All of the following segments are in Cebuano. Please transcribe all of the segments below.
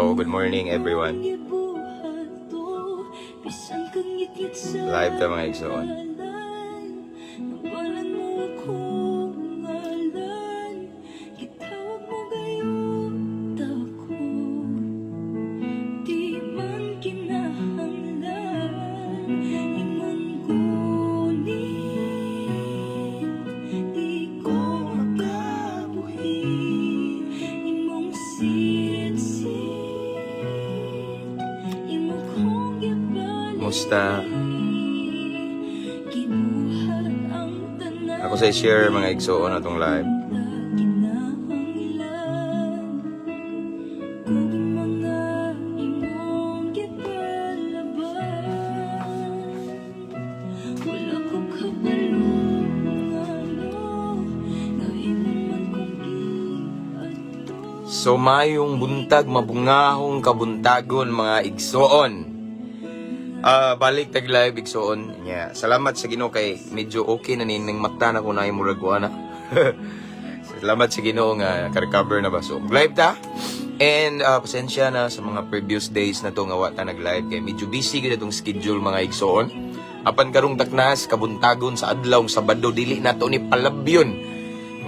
Hello, good morning, everyone. Live ta, mga igsoon. Nabalan mo akong ngalan. Gitawag mo gayud ako. Di man kinahanglan imong gunit. Di ko makabuhi imong sitsit. Imo kong gibalik. Musta? Gibuhat ang tanan. Ako sa share, mga igsoon, atong live. Kinahanglan kung mga imong gipalaban. Wala ko kabalo ngano nga imo man kong giadto. So mayong buntag, mabungahong kabuntagon, mga igsoon. Ah, balik tag live, igsoon. Nya, salamat sa Ginoo kay medyo okay na ning mata na ko na murag kuha na. Salamat sa Ginoo nga ka-recover na ba. So, live ta. And pasensya na sa mga previous days na to nga wa ta nag-live kay medyo busy gyud atong schedule, mga igsoon. Apan karong taknas kabuntagon sa adlaw Sabado, dili nato ni palabyon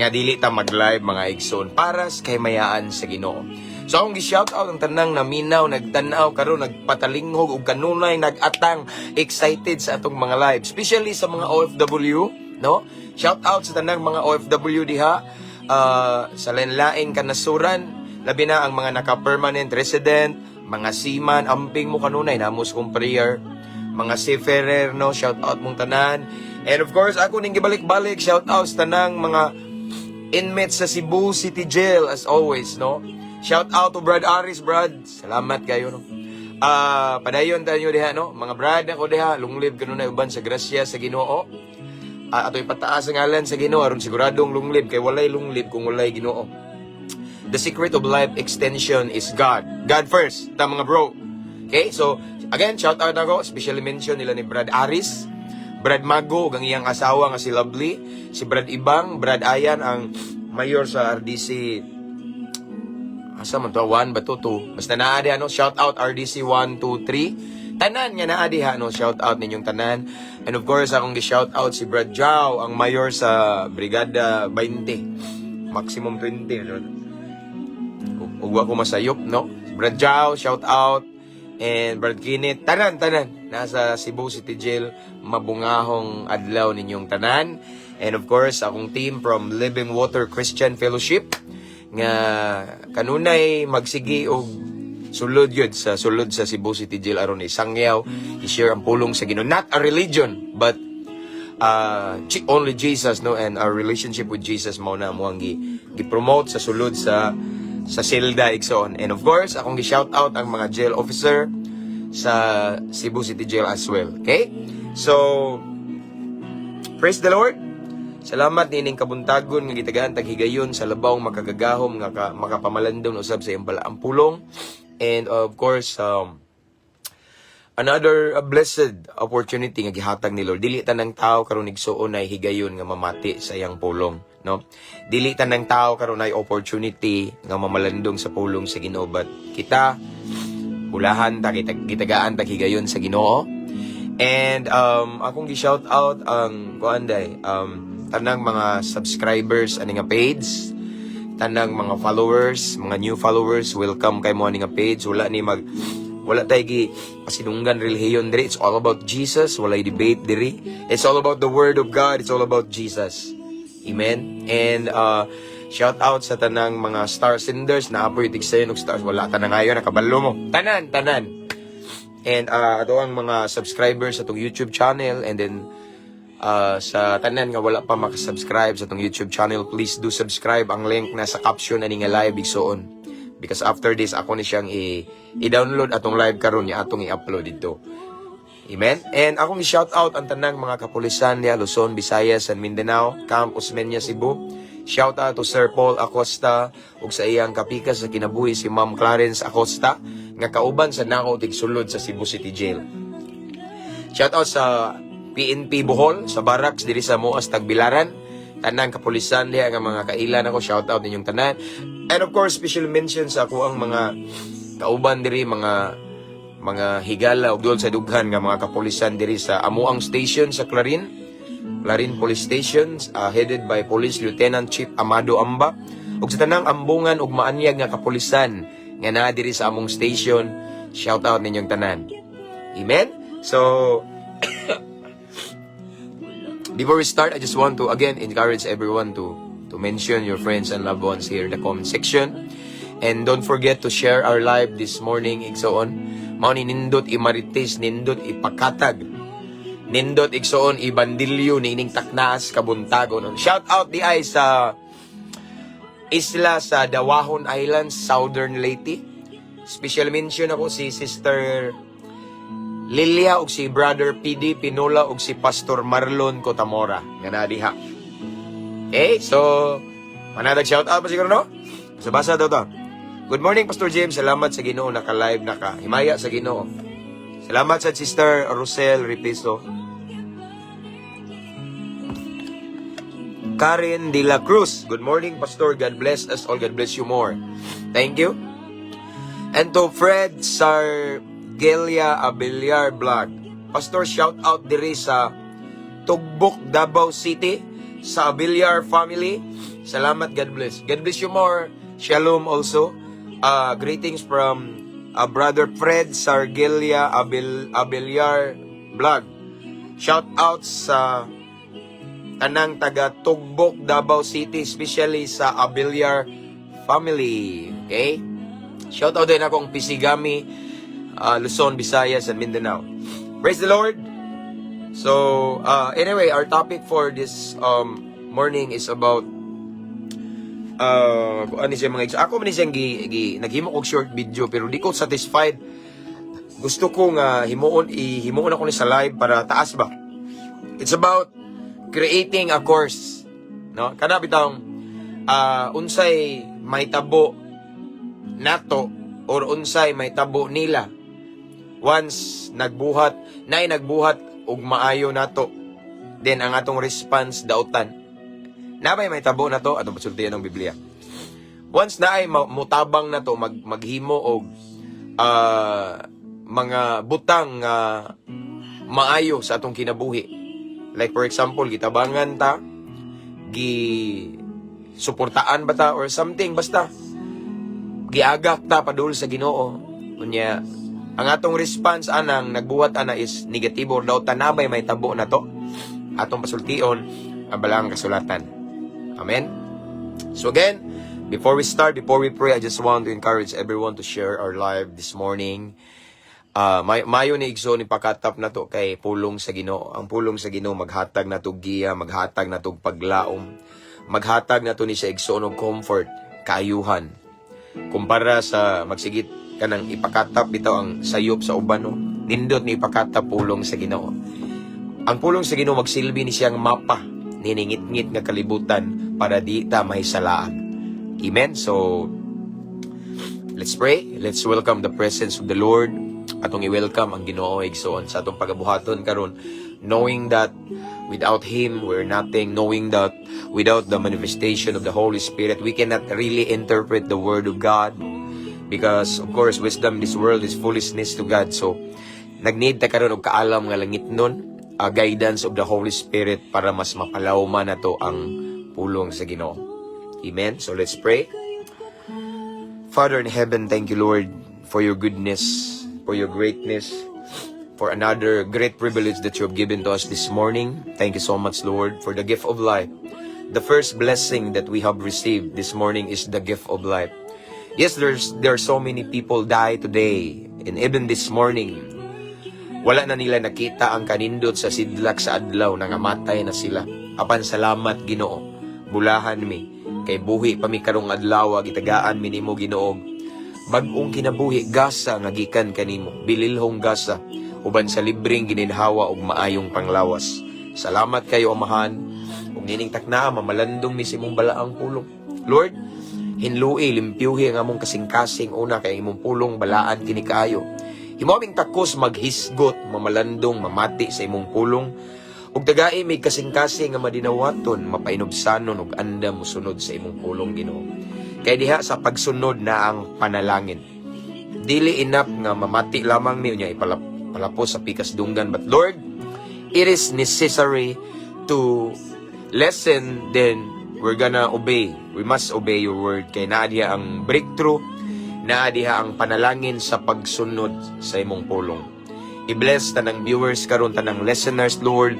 nga dili ta mag-live, mga igsoon, para sa kahimayaan sa Ginoo. So akong gi-shout out ang tanang naminaw, nagtan-aw karon, nagpatalinghog ug kanunay nag-atang excited sa atong mga live, especially sa mga OFW, no? Shout out sa tanang mga OFW diha sa lain-laing kanasuran, labi na ang mga naka-permanent resident, mga seaman, amping mo kanunay namos kong prayer, mga seafarer, no? Shout out mong tanan. And of course, ako ning gibalik-balik, shout out sa tanang mga inmates sa Cebu City Jail as always, no? Shout out to Brad Aris, Brad. Salamat kayo, no? Ah, padayon tayo diha, no? Mga brad ako diha, long live kanunay uban sa grasya sa Ginoo. Ah, ato ipataas ang ngalan sa Ginoo aron siguradong long live kay walay long live kung walay Ginoo. The secret of life extension is God. God first, ta, mga bro. Okay? So, again, shout out ako, especially mention nila ni Brad Aris, Brad Mago, ug ang iyang asawa nga si Lovely, si Brad Ibang, Brad Ayan, ang mayor sa RDC. Asa man to? 1 ba to? 2. Basta naa diha, no? Shout out RDC 1, 2, 3. Tanan nga naa diha, no? Shout out ninyong tanan. And of course, akong gi-shout out si Brad Jao, ang mayor sa Brigada 20. Maximum 20. No? Ug wa ko masayop, no? Brad Jao, shout out. And Brad Kinit, tanan, tanan. Nasa Cebu City Jail, mabungahong adlaw ninyong tanan. And of course, akong team from Living Water Christian Fellowship, nga kanunay magsigi og sulod yun sa sulod sa Cebu City Jail aron isangyaw, i-share ang pulong sa Ginoo. Not a religion, but only Jesus, no, and our relationship with Jesus mao na mo ang gi-promote sa sulod sa silda, igsoon. And of course, akong gi-shout out ang mga jail officer sa Cebu City Jail as well. Okay? So, praise the Lord. Salamat nining kabuntagon nga gitagaan tag higayon sa labawng makagagahom nga makapamalandong usab sa iyang balaang pulong. And of course, another blessed opportunity nga gihatag ni Lord. Dili tanang tao karon, igsuon, ay higayon nga mamati sa iyang pulong, no? Dili tanang tao karon ay opportunity nga mamalandong sa pulong sa Ginoo, but kita bulahan ta kita, gitagaan tag higayon sa Ginoo. And akong gi-shout out ang kuan day, tanang mga subscribers ani nga page, tanang mga followers, mga new followers, welcome kay mo ani nga page. Wala tay gi pasinunggan relihiyon diri. It's all about Jesus. Walay debate diri. It's all about the word of God. It's all about Jesus. Amen. And shout out sa tanang mga star senders na apoy tigsayon og stars. Wala ta na ngayon nakabalo mo. Tanan, tanan. And ato ang mga subscribers sa atong YouTube channel and then sa tanan nga wala pa makasubscribe sa atong YouTube channel, please do subscribe. Ang link na sa caption ani nga live, igsoon. Because after this, ako ni siyang i-download atong live karon niya, atong i-upload dito. Amen? And akong i-shout out ang tanang mga kapulisan niya, Luzon, Visayas, and Mindanao, Camp Osmeña, Cebu. Shout out to Sir Paul Acosta ug sa iyang kapikas sa kinabuhi si Ma'am Clarence Acosta nga kauban sa nako tigsulod sa Cebu City Jail. Shout out sa PNP Bohol sa barracks diri sa Muas Tagbilaran. Tanang kapulisan diha nga mga kailan ako, shout out ninyong tanan. And of course, special mention sa ako ang mga kauban diri, mga higala ug duol sa dughan nga mga kapulisan diri sa amuang station sa Clarin, Clarin Police Station, headed by Police Lieutenant Chief Amado Amba, ug sa tanang ambungan ug maanyag nga kapulisan nga naa diri sa among station. Shout out ninyong tanan. Amen. So before we start, I just want to again encourage everyone to mention your friends and loved ones here in the comment section. And don't forget to share our live this morning, igsoon. Mao ni nindot imarites, nindot ipakatag. Nindot, igsoon, ibandilyo ni ining taknaas kabuntagon. Shout out di ay sa isla sa Dawahon Islands, Southern Leyte. Special mention ako si Sister Lilia ug si Brother PD Pinola ug si Pastor Marlon Cotamora nga naa diha. Okay, so manatag shout out pa siguro, no? Sa basa daw to. Good morning, Pastor James. Salamat sa Ginoo, naka-live na ka. Himaya sa Ginoo. Salamat sa Sister Rosel Ripiso. Karen De La Cruz. Good morning, Pastor. God bless us all. God bless you more. Thank you. And to Fred Sargelia Abiliar Vlog. Pastor, shout out diri sa Tugbok, Davao City, sa Abiliar family. Salamat, God bless. God bless you more. Shalom also. Greetings from Brother Fred Sargelia Abiliar Vlog. Shout out sa tanang taga Tugbok, Davao City, especially sa Abiliar family. Okay? Shout out din akong Pisigami, Luzon, Visayas, and Mindanao. Praise the Lord! So, anyway, our topic for this morning is about kung ano siya, mga ako man siyang gi naghimo og short video pero di ko satisfied. Gusto ko nga himuon, ihimuon ako ni sa live para taas ba. It's about creating a curse, no? Kana bitawng unsay mahitabo nato or unsay mahitabo nila once nagbuhat naay nagbuhat og maayo nato, then ang atong response dautan na bay mahitabo nato. Atong pasultian ng Biblia. Once na ay mutabang nato, maghimo og mga butang nga maayo sa atong kinabuhi, like for example, gitabangan ta, gi suportaan ba ta or something, basta giagak ta padul sa Ginoo, unya ang atong response anang nagbuhat ana is negatibo or dautan, nabay mahitabo nato? Atong pasultion ang balaang kasulatan. Amen. So again, before we start, before we pray, I just want to encourage everyone to share our live this morning. Mayo ni, igsoon, ni pakatap na to kay pulong sa Ginoo. Ang pulong sa Ginoo maghatag na to giya, maghatag na to paglaom, maghatag na to ni sa igsoon og comfort, kaayuhan. Kumpara sa magsigit kanang ipakatap bitaw ang sayop sa uban, no? Nindot ni ipakatap pulong sa Ginoo. Ang pulong sa Ginoo magsilbi ni siyang mapa niningit-ngit nga kalibutan para di ta mahisalaag. Amen. So let's pray. Let's welcome the presence of the Lord. Atong i-welcome ang Ginoo, igsoon, sa atong pagabuhaton karon, knowing that without Him we're nothing, knowing that without the manifestation of the Holy Spirit we cannot really interpret the Word of God, because of course wisdom in this world is foolishness to God. So nag-need ta karon og kaalam nga langit nun, guidance of the Holy Spirit para mas mapalawman nato ang pulong sa Ginoo. Amen. So let's pray. Father in heaven, thank you, Lord, for your goodness, for your greatness, for another great privilege that you have given to us this morning. Thank you so much, Lord, for the gift of life. The first blessing that we have received this morning is the gift of life. Yes, there are so many people die today, and even this morning, wala na nila nakita ang kanindot sa sidlak sa adlaw, nangamatay na sila. Apan salamat, Ginoo. Bulahan mi kay buhi pa mi karong adlaw, gitagaan mi nimo, Ginoo, bag-ong kinabuhi, gasa nga gikan kanimo, bililhong gasa uban sa libreng gininhawa ug maayong panglawas. Salamat kayo, Amahan. Ug nining taknaa, mamalandong mi sa imong balaang pulong. Lord, hinlui, limpyuhi ang among kasing-kasing una kay imong pulong balaan kini kaayo. Himo aming takos maghisgot, mamalandong, mamati sa imong pulong. Ug tagai may kasing-kasing nga madinawaton, mapainubsanon ug andam mosunod sa imong pulong, Ginoo. Kay diha sa pagsunod na ang panalangin. Dili enough nga mamati lamang mi unya ipalapos sa pikas dunggan, but Lord, it is necessary to listen, then we're gonna obey. We must obey your word kay naa diha ang breakthrough, naa diha ang panalangin sa pagsunod sa imong pulong. I-bless tanang viewers karon, tanang listeners, Lord,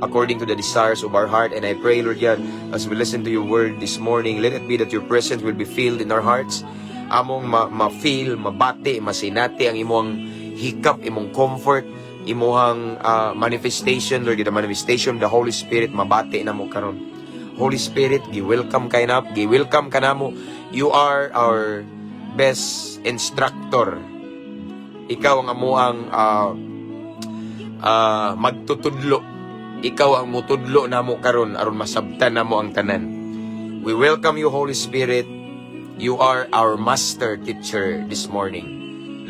according to the desires of our heart. And I pray, Lord God, as we listen to your word this morning, let it be that your presence will be filled in our hearts. Among ma-feel, mabati, masinati ang imong hikap, imong comfort, imuhang manifestation, Lord, the manifestation of the Holy Spirit, mabati namo karon. Holy Spirit, gi-welcome kay na, gi-welcome ka namo. You are our best instructor. Ikaw ang amuang magtutudlo. Ikaw ang mutudlo namo karon aron masabtan namo ang tanan. We welcome you, Holy Spirit. You are our master teacher this morning.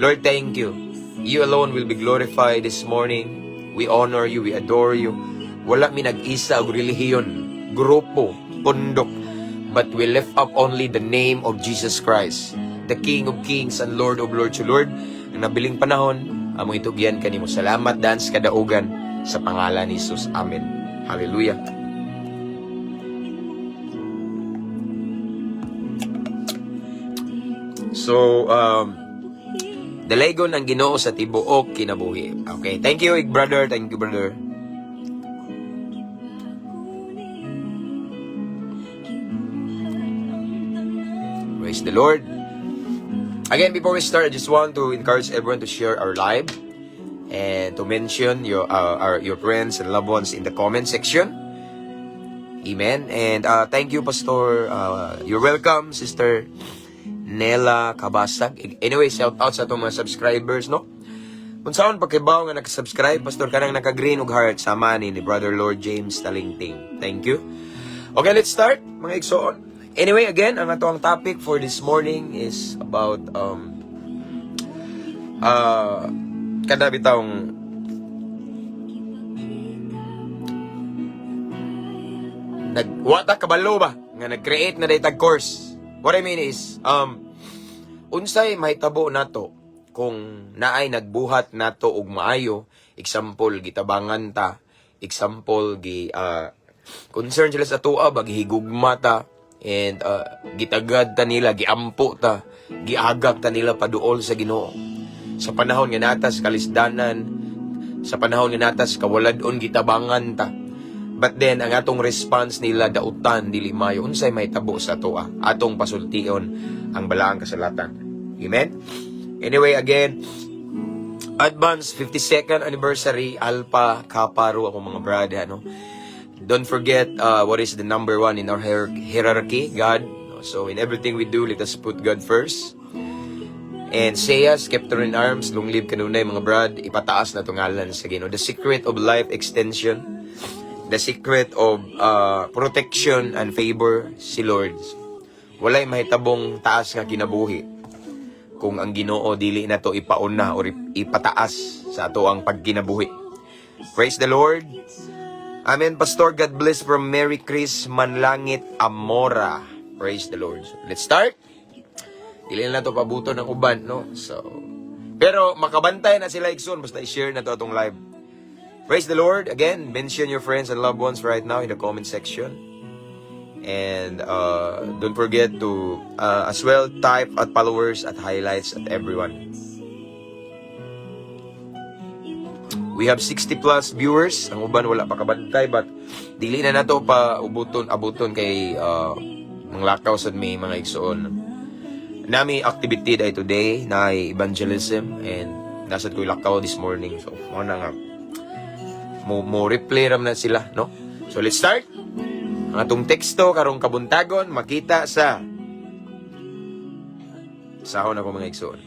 Lord, thank you. You alone will be glorified this morning. We honor you, we adore you. Wala mi nag-isa og relihiyon, grupo, pundok, but we lift up only the name of Jesus Christ, the King of Kings and Lord of Lords. So Lord, ang nabiling panahon, among itugyan kanimo. Salamat daan sa kadaugan sa pangalan ni Jesus. Amen. Hallelujah. So, dalaygon ang Ginoo sa tibuok kinabuhi. Okay, thank you, brother. Thank you, brother. Praise the Lord. Again, before we start, I just want to encourage everyone to share our live and to mention your friends and loved ones in the comment section. Amen. And thank you, Pastor. You're welcome, Sister Nela Kabasag. Anyway, shout out sa atong mga subscribers, no? Kung saan pagkibaw nga nakasubscribe, Pastor, kanang naka-green ug heart, sama ni Brother Lord James Talingting. Thank you. Okay, let's start, mga igsoon. Anyway, again, ang ato ang topic for this morning is about kada bitawng nag wata kabalo ba nga nag-create na day tag course. What I mean is unsay mahitabo nato kung naay nagbuhat nato og maayo, example gitabangan ta, example gi concern sila sa atoa ba, gihigugma ta and gitagad ta nila, giampo ta, giagak ta nila paduol sa Ginoo. Sa panahon nga natas kalisdanan, sa panahon nga natas kawalad-on, gitabangan ta. But then, ang atong response nila dautan, dili mayo, unsay mahitabo sa atoa? Atong pasultion ang balaang kasulatan. Amen? Anyway, again, advance 52nd anniversary, Alpha Kappa Rho, akong mga brother, ano? Don't forget what is the number one in our hierarchy, God. So in everything we do, let us put God first. And Seiya, Scepter in Arms, long live kanunay mga brad, ipataas na tungalan sa Ginoo. The secret of life extension, the secret of protection and favor, si Lord. Walay mahitabong taas nga kinabuhi kung ang Ginoo dili na to ipauna or ipataas sa ato ang pagkinabuhi. Praise the Lord. Amen, Pastor. God bless from Mary Chris Manlangit Amora. Praise the Lord. So, let's start. Dili na to pabuto ng uban, no? So, pero makabantay na sila igsoon basta i-share na to atong live. Praise the Lord. Again, mention your friends and loved ones right now in the comment section. And don't forget to as well type at followers, at highlights, at everyone. We have 60 plus viewers. Ang uban wala pa kabantay, but dili na nato pa ubuton abuton kay manglakaw sad may mga igsoon. Nami activity day today na evangelism and nasad ko lakaw this morning. So mo na nga mo replay ram na sila, no? So let's start. Ang atong teksto karong kabuntagon makita sa sahon ako, mga igsoon.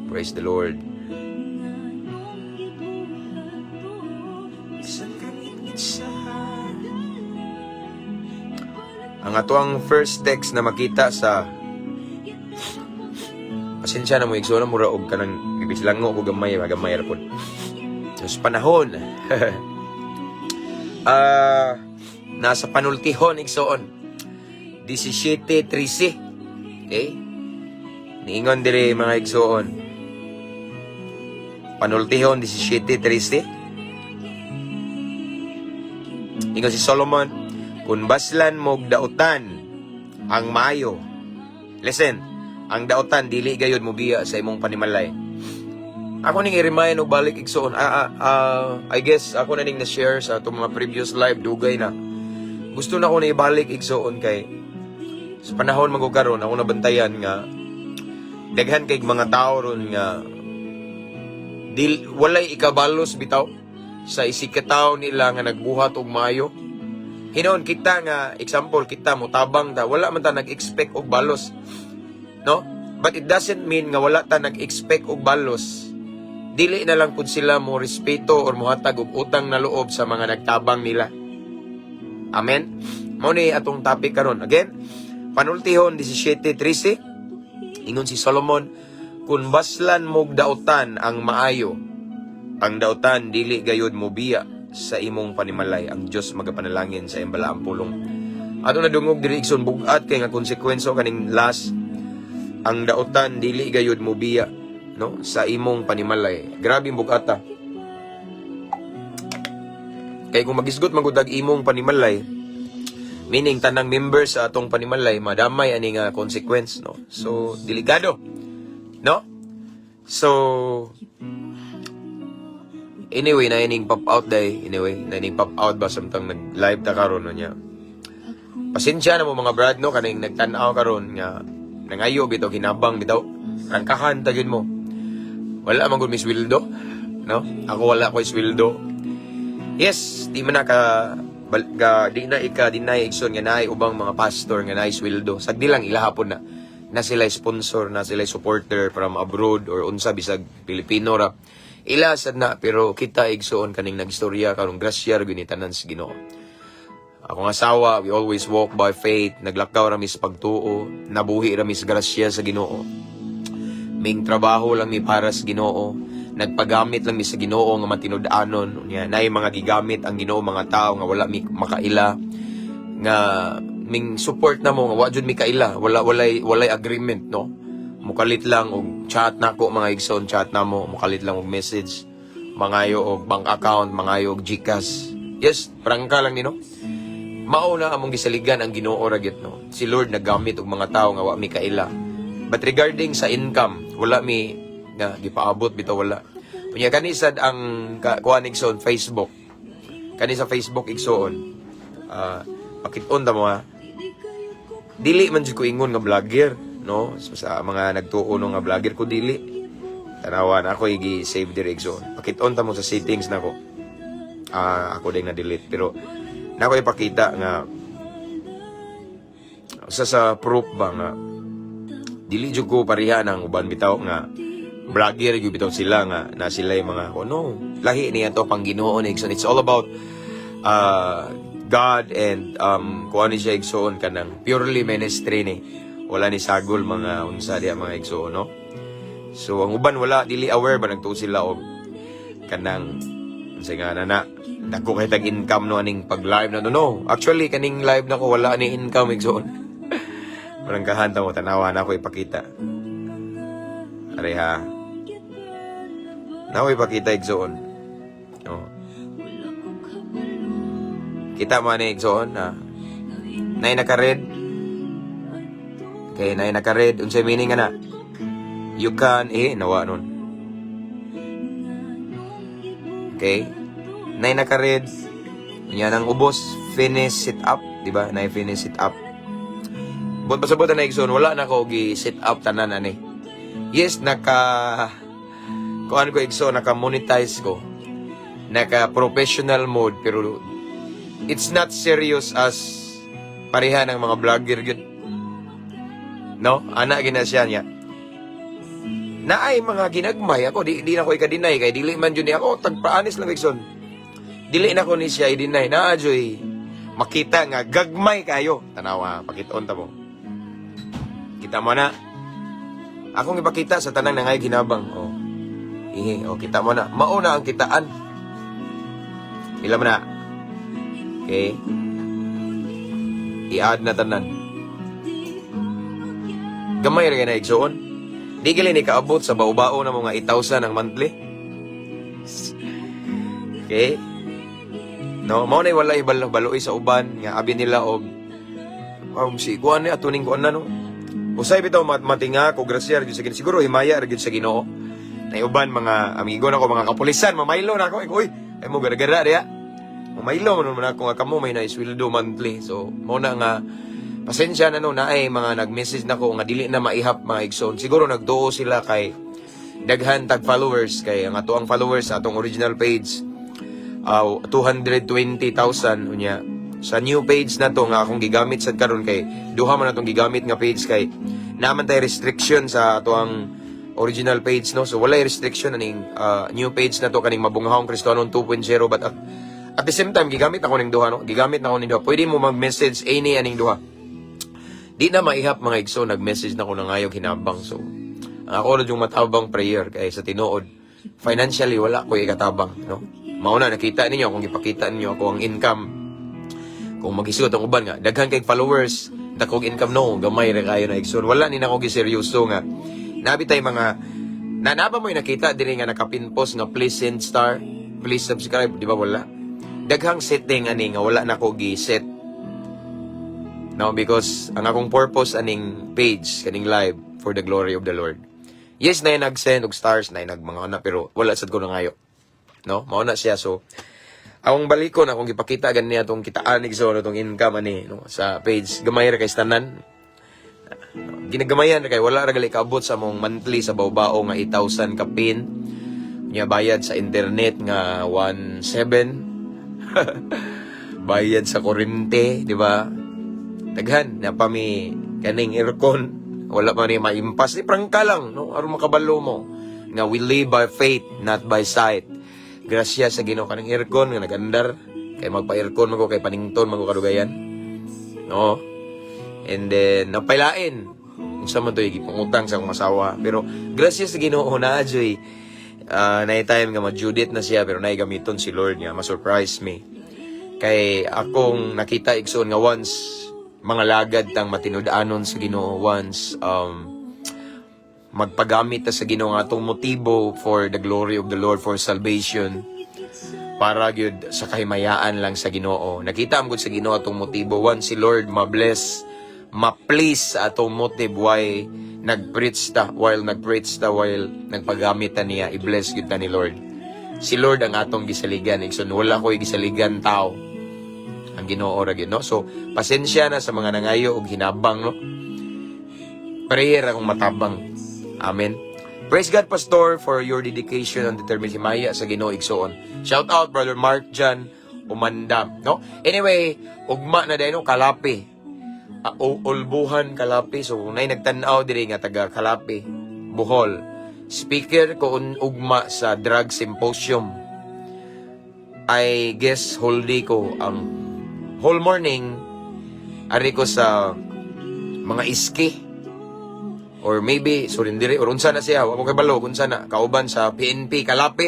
Praise the Lord. Bisan kangitngit sa Ang ato ang first text na makita sa, pasensya na mo, igsoon, mura og kanang gibislango ko gamay, gamay ra pod. So, sa panahon nasa panultihon, igsoon. 17:13. Okay? Niingon diri, mga igsuon. Panultihon 17:13. Ingon si Solomon, "Kung baslan mo'g dautan ang maayo." Listen, ang dautan dili gayud mobiya sa imong panimalay. Ako ning i-remind og balik, igsuon. I guess ako na ning na-share sa atong mga previous live, dugay na. Gusto na ko na ibalik, igsuon, kay sa panahon man karon ako nabantayan nga daghan kay mga tao ron nga dil walay ikabalos bitaw sa isikataw nila nga nagbuhat og maayo. Hinuon kita nga example, kita motabang ta, wala man ta nag-expect og balos. No? But it doesn't mean nga wala ta nag-expect og balos, dili na lang pud sila mo respeto or mohatag og utang na loob sa mga nagtabang nila. Amen. Mao ni atong topic karon. Again, Panultihon 17:13, ingon si Solomon, "Kung baslan mo'g dautan ang maayo, ang dautan dili gayud mobiya sa imong panimalay." Ang Dios magapanalangin sa iyang balaang pulong. Ato na dungog diri, igsoon, bugat kay nga konsekwenso kaning last, ang dautan dili gayud mobiya, no, sa imong panimalay. Grabe ang bugata. Kay kung magisgot man gud ag imong panimalay, meaning tanang members sa atong panimalay madamay ani nga consequence, no? So delikado, no? So anyway, na ining pop out day, anyway, na ining pop out ba samtang nag live ta karon, no, niya. Pasensya na mo, mga brad, no, kaning nagtan-aw karon nga nangayo bitaw hinabang bitaw. Rangkahan ta gyud mo. Wala man gud mi sweldo, no? Ako, wala ko sweldo. Yes, di man na ka, di na ika deny, igsoon, nga naay ubang mga pastor nga naay sweldo. Sagdi lang ila hapon na na sila sponsor, na sila supporter from abroad or unsa, bisag Pilipino ra. Ila sad na, pero kita, igsoon, kaning nagstorya karon, grasya ra gyud ni tanan sa Ginoo. Akong asawa, we always walk by faith, naglakaw ra mi sa pagtuo, nabuhi ra mi sa grasya sa Ginoo. Ming trabaho lang mi para sa Ginoo. Nagpagamit lang mi sa Ginoo nga matinud-anon. Unya, naay mga gigamit ang Ginoo mga tao nga wala mi makaila nga ming support na mo nga wa jud mi kaila, wala walay agreement, no? Mukalit lang og chat nako, mga igsoon, chat namo, mukalit lang og message, mangayo og bank account, mangayo og GCash. Yes, prangka lang ni, no? Mao na among gisaligan ang Ginoo ra gyud, no? Si Lord naggamit og mga tao nga wa mi kaila. But regarding sa income, wala mi nga gipaabot bitaw, wala. Unya kani sad ang kuan, igsoon, Facebook. Kani sa Facebook, igsoon. Ah, pakit-on ta mo ha. Dili man jud ko ingon nga vlogger, no? Sa mga nagtuo no nga vlogger ko, dili. Tanawan ako igi-save diri, igsoon. Pakit-on ta mo sa settings nako. Ah, ako din na delete pero nako ipakita nga usa sa proof ba nga dili jud ko pareha ng uban bitaw nga vlogger gyud bitaw sila nga na sila yung mga oh, no, lahi niya to pang Ginoo ni, igsoon. It's all about God and kuan ni siya, igsoon, kanang purely ministry ni, wala ni sagol mga unsa diya, mga igsoon, no? So ang uban wala, dili aware ba, nagtuo sila og kanang unsa nga na na dako kay tag income, no, aning pag live na to, no? Actually, kaning live na ko, wala ni income, igsoon. Parang kahanta mo, tanawa na ako ipakita. Are ha. Na ako ipakita, igsoon. Oh. Kita mo ani, igsoon ha. Nay naka-red. Okay, nay naka-red. Unsay meaning nga na? You can eh nawa nun. Okay? Nay naka-red. Yan ang ubos, finish sit up, di ba? Nay finish sit up. But pasabot na, igsoon, wala na ko gi set up tanan ani. Yes, naka kuan ko, igsoon, naka monetize ko. Naka professional mode pero it's not serious as pareha ng mga vlogger gyud. No? Ana gina siya niya. Naay mga ginagmay ako, di na ko ika-deny kay dili man jud ni ako tagpaanis lang, igsoon. Dili na ko ni siya i-deny. Naa joy makita nga gagmay kayo. Tanawa, pakiton ta mo. Kita mo na. Akong ipakita sa tanang nangay ginabang. Oh. Ihi, oh, kita mo na. Mao na ang kitaan. Ila mo na. Okay. I-add na tanan. Gamay ra kay na, igsoon. Di gali ni kaabot sa bao-bao na mga 8,000 ang monthly. Okay? No, mao na wala ibal baloy sa uban nga abi nila og si kuan ni atuning kuan na, no. Usay bitaw matinga ko, grasya ra gyud sa Ginoo. Siguro himaya ra gyud sa Ginoo. Na uban mga amigo nako, mga kapulisan, mamaylo na ako. Uy, ay mo gara-gara diya. Mamaylo man man ako nga kamo may naisweldo monthly. So mao na nga pasensya na, no, naay mga nag-message nako nga dili na maihap, mga igsoon. Siguro nagduo sila kay daghan tag followers, kay ang ato ang followers sa atong original page 220,000, unya sa new page na to nga akong gigamit sad karon, kay duha man atong gigamit nga page, kay naman tay restriction sa ato ang original page, no. So walay restriction aning new page na to, kaning Mabunghawong Kristohanon 2.0, but at the same time gigamit ako ning duha, no, gigamit na ako ning duha. Pwede mo mag-message any aning duha. Di na maihap, mga igso, nag-message na ko na ngayog hinabang. So ang ako na yung matabang, prayer, kay sa tinuod financially wala ko ikatabang, no. Mao na nakita ninyo kung gipakita ninyo ako ang income, kung magisuot ang uban nga daghan kay followers, dakog income, no, gamay ra kayo na, igsoon. Wala ni nako giseryoso nga nabi tay mga na naba mo nakita diri nga nakapinpost nga "Please send star, please subscribe," di ba? Wala daghang setting ani nga wala nako gi-set, no, because ang akong purpose aning page, kaning live, for the glory of the Lord. Yes, na nag-send og stars, na nag mga ana, pero wala sad ko nangayo, no. Mao na siya. So akong balikon, akong gipakita gani atong kitaan, igsoon, atong income ani, no, sa page, gamay ra kay tanan. Ginagamayan ra kay wala ra gali kaabot sa among monthly sa bawbao nga 8,000 kapin nya, bayad sa internet nga 1.7, bayad sa kuryente, di ba? Daghan na pa mi kaning aircon, wala pa ni maimpas ni prangka lang, no, aron makabalo mo nga we live by faith, not by sight. Grasya sa Ginoo kaning aircon nga nagandar, kay magpa-aircon man ko kay panington man ko kadugayan, no. And then napailain unsa man to, gipangutang sa akong asawa, pero grasya sa Ginoo na joy na time nga ma-Judith na siya, pero naay gamiton si Lord nga ma-surprise me, kay akong nakita, igsoon, nga once mga lagad tang matinud-anon sa Ginoo, once magpagamit ta sa Ginoo nga atong motibo for the glory of the Lord, for salvation, para gyud sa kahimayaan lang sa Ginoo. Nakita am gud sa Ginoo atong motibo. Once si Lord ma-bless, ma-please sa atong motive why nag-preach ta, while nag-preach ta, while nagpagamit ta niya, i-bless gyud ta ni Lord. Si Lord ang atong gisaligan, igsoon. Wala ko'y gisaligan tao, ang Ginoo ra gyud, no. So pasensya na sa mga nangayo og hinabang, no. Prayer akong matabang. Amen. Praise God, Pastor, for your dedication and determination. Himaya sa Ginoo, igsoon. Shout out, Brother Mark Jan Umandam, no. Anyway, ugma na dayon, no, Kalapi. Ulbuhan, Kalapi. So kung nay nagtan-aw diri nga taga Kalapi, Bohol. Speaker ko ugma sa drug symposium. I guess whole day ko, ang whole morning ari ko sa mga iski or maybe surindiri or unsa na siya, wa ko kabalo kung unsa na, kauban sa PNP Kalapi.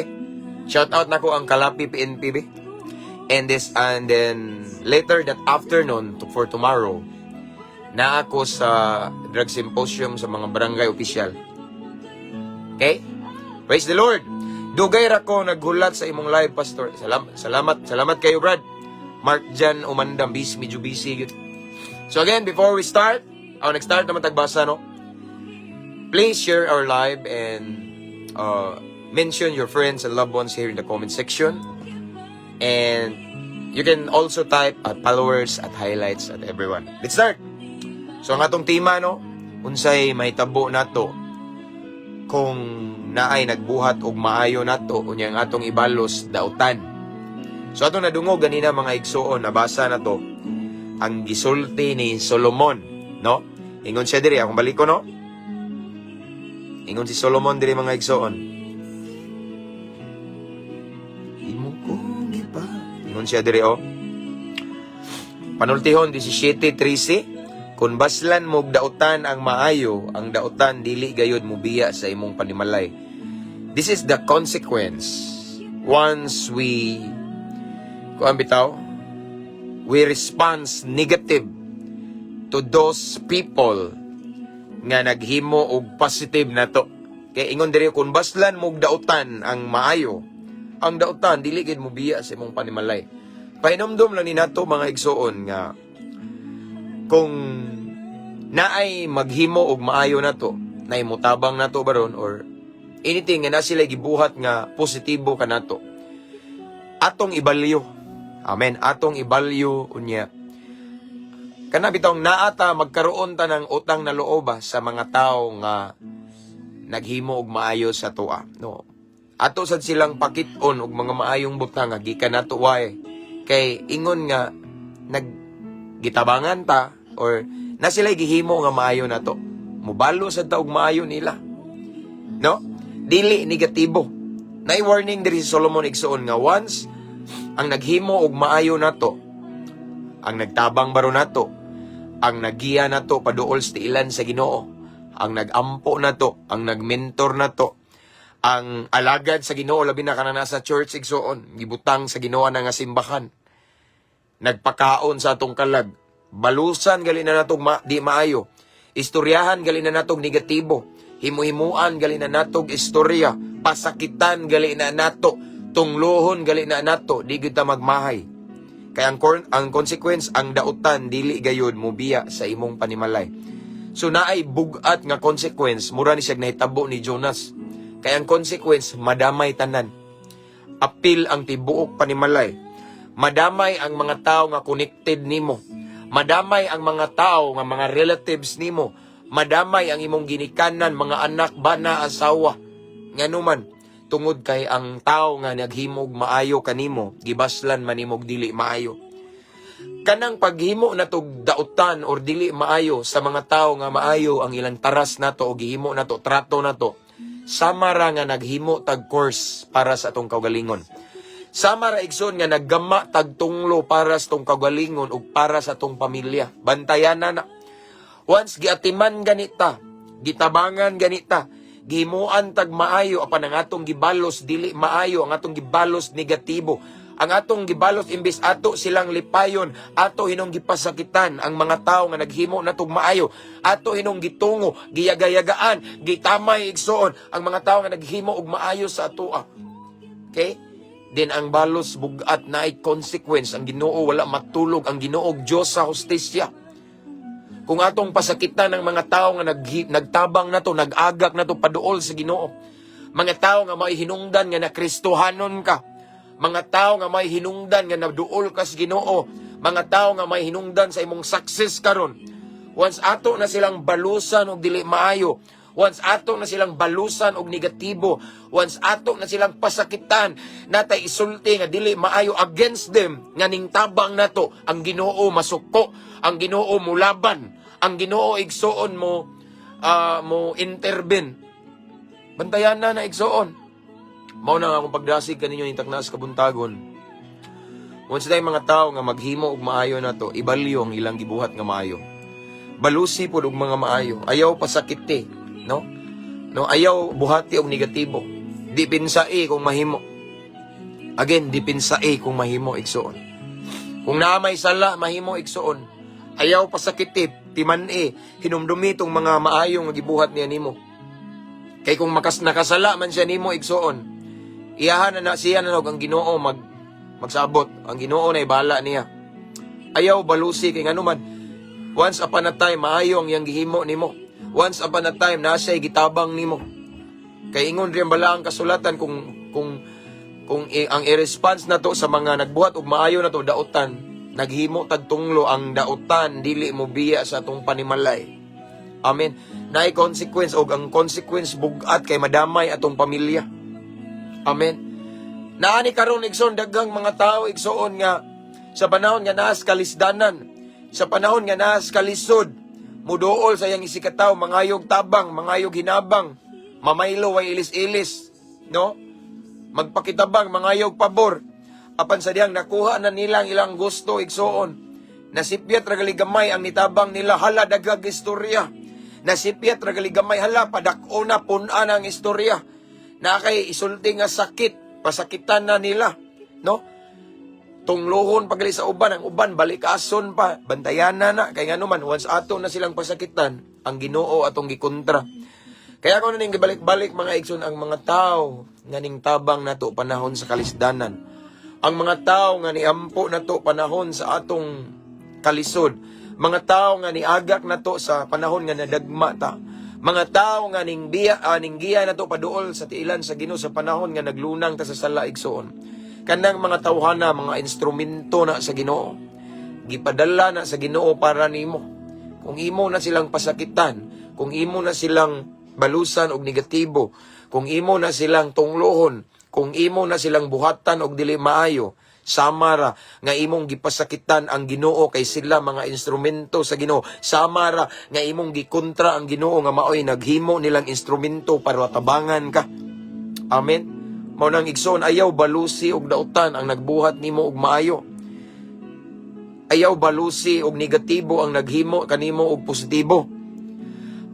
Shout out nako ang Kalapi PNP be. And then later that afternoon for tomorrow na ako sa drug symposium sa mga barangay official. Okay, praise the Lord. Dugay ra ko naghulat sa imong live, Pastor. Salamat, salamat, salamat kayo, Brad Mark Jan Umandam. Busy, medyo busy gyud. So again, before we start, ako nag-start naman tagbasa, no. Please share our live and mention your friends and loved ones here in the comment section. And you can also type at followers, at highlights, at everyone. Let's start! So ang atong tema, no, unsay mahitabo nato kung naay nagbuhat og maayo nato, unya ang atong ibalos dautan. So atong nadungog ganina, mga igsoon, nabasa na to ang gisulti ni Solomon, no? Ingon siya diri, akong balik ko, no. Ingon si Solomon diri, mga igsoon. Imo ko gipa. Ingon siya diri, oh. Panultihon 17:13, "Kung baslan mo og dautan ang maayo, ang dautan dili gayud mubiya sa imong panimalay." This is the consequence once we, kuan bitaw, we response negative to those people nga naghimo og positive nato. Kay ingon diri, kung baslan mo og dautan ang maayo, ang dautan dili gid mo biya sa imong panimalay. Pahinomdom lang ni nato, mga igsuon, nga kung naay maghimo og maayo nato, naay mutabang nato baron or anything nga na sila gibuhat nga positibo kanato, atong ibalyo. Amen. Atong ibalyo unya. Kana bitong naata magkaroon ta ng utang na loob ba sa mga tao nga naghimo og maayo sa atoa. No. Ato sad silang pakit-on og mga maayong butang nga gikan nato way kay ingon nga nag gitabangan ta or na sila gihimo nga maayo nato. Mubalo sad ta og maayo nila. No? Dili negatibo. Nay warning diri si Solomon, igsuon, nga once ang naghimo og maayo nato, ang nagtabang baro nato, ang nagiya nato paduol sa tiilan sa Ginoo, ang nagampo nato, ang nagmentor nato, ang alagad sa Ginoo, labi na kana nasa church, igsuon, gibutang sa Ginoo na nga simbahan, nagpakaon sa atong kalag, balusan gali na natog di maayo, istoryahan gali na natog negatibo, himuhimuan gali na natog istorya, pasakitan gali na nato, tunglohon gali na nato, di gyud ta magmahay. Kay ang consequence, ang dautan dili gayud mobiya sa imong panimalay. So naay bugat nga consequence, mura ni siya nahitabo ni Jonas. Kay ang consequence, madamay tanan. Apil ang tibuok panimalay. Madamay ang mga tao nga connected nimo. Madamay ang mga tao nga mga relatives nimo. Madamay ang imong ginikanan, mga anak, bana, asawa. Nganuman, tungod kay ang tao nga naghimog maayo kanimo, gibaslan man nimog dili maayo. Kanang paghimo natog dautan or dili maayo sa mga tao nga maayo ang ilang taras nato o gihimo nato, trato nato, sama ra nga naghimo tag curse para sa atong kaugalingon. Sama ra, igsoon, nga naggama tag tunglo para sa atong kaugalingon ug para sa atong pamilya. Bantayan na na. Once giatiman ganita, gitabangan ganita, gihimuan tag maayo apan ang atong gibalos dili maayo, ang atong gibalos negatibo. Ang atong gibalos, imbes ato silang lipayon, ato hinong gipasakitan ang mga tao nga naghimo natog maayo. Ato hinong gitungo, giyagayagaan, gitamay, igsuon, ang mga tao nga naghimo og maayo sa atoa. Okay? Then ang balos bugat na ay consequence. Ang Ginoo wala matulog. Ang Ginoo Diyos sa hustisya. Kung atong pasakitan ng mga tao nga nagtabang nato, nag-agak nato paduol sa Ginoo. Mga tao nga may hinungdan nga nakristohanon ka. Mga tao nga may hinungdan nga naduol ka sa Ginoo. Mga tao nga may hinungdan sa imong success karon. Once ato na silang balusan og dili maayo, once ato na silang balusan og negatibo, once ato na silang pasakitan, natay isulti nga dili maayo against them, nga ning tabang nato, ang Ginoo masuko, ang Ginoo mulaban, ang Ginoo, igsuon, mo intervene. Bantayan na na, igsuon. Mao na nga akong pagdasig kaninyo ning taknas kabuntagon. Once tayo mga tao nga maghimo og maayo nato, ibalyo ang ilang gibuhat nga maayo. Balusi pod og mga maayo. Ayaw pasakiti, no? No, ayaw buhati og negatibo. Dipensai kung mahimo. Again, dipensai kung mahimo, igsuon. Kung naa may sala, mahimo, igsuon. Ayaw pasakiti, timan-i, hinumdumi tong mga maayo nga gibuhat niya nimo. Kay kung nakasala man siya nimo, igsuon, iyahan na na siya na ang Ginoo magsabot. Ang Ginoo na bahala niya. Ayaw balusi kay ngano man, once upon a time maayo ang iyang gihimo nimo. Once upon a time na siya gitabang nimo. Kay ingon rin bala ang kasulatan, kung ang i-response nato sa mga nagbuhat og maayo nato dautan, naghimo tag tunglo, ang dautan dili mo biya sa atong panimalay. Amen. Naay consequence og ang consequence bugat kay madamay atong pamilya. Amen. Naani karon, igsoon, daghang mga tao, igsuon, nga sa panahon nga naas kalisdanan, sa panahon nga naas kalisod, muduol sa iyang isigkatawo, mangayog tabang, mangayog hinabang, mamaylo way ilis-ilis, no? Magpakitabang, mangayog pabor. Apan sa diyang nakuha na nila ang ilang gusto, igsuon, nasipyat ra gali gamay ang nitabang nila, hala, daghag istorya. Nasipyat ra gali gamay, hala, padak-o na, pun-a na ang istorya. Na kay isulti nga sakit, pasakitan na nila, no? Tunglohon pagali sa uban, ang uban balikason pa, bantayan na na kay ngano man, once ato na silang pasakitan, ang Ginoo atong gikontra. Kaya ko na ning gibalik-balik, mga igsoon, ang mga tao nga ning tabang nato panahon sa kalisdanan. Ang mga tao nga niampo nato panahon sa atong kalisod. Mga tao nga niagak nato sa panahon nga nadagma ta. Mga tao nga ning biya ning giya nato paduol sa tiilan sa Ginoo sa panahon nga naglunang ta sa sala, igsoon. Kanang mga tawhana, mga instrumento na sa Ginoo. Gipadala na sa Ginoo para nimo. Kung imo na silang pasakitan, kung imo na silang balusan og negatibo, kung imo na silang tunglohon, kung imo na silang buhatan og dili maayo, sama ra nga imong gipasakitan ang Ginoo kay sila mga instrumento sa Ginoo. Sama ra nga imong gikontra ang Ginoo nga maoy naghimo nilang instrumento para tabangan ka. Amen. Mao nang, igsoon, ayaw balusi og dautan ang nagbuhat nimo og maayo. Ayaw balusi og negatibo ang naghimo kanimo og positibo.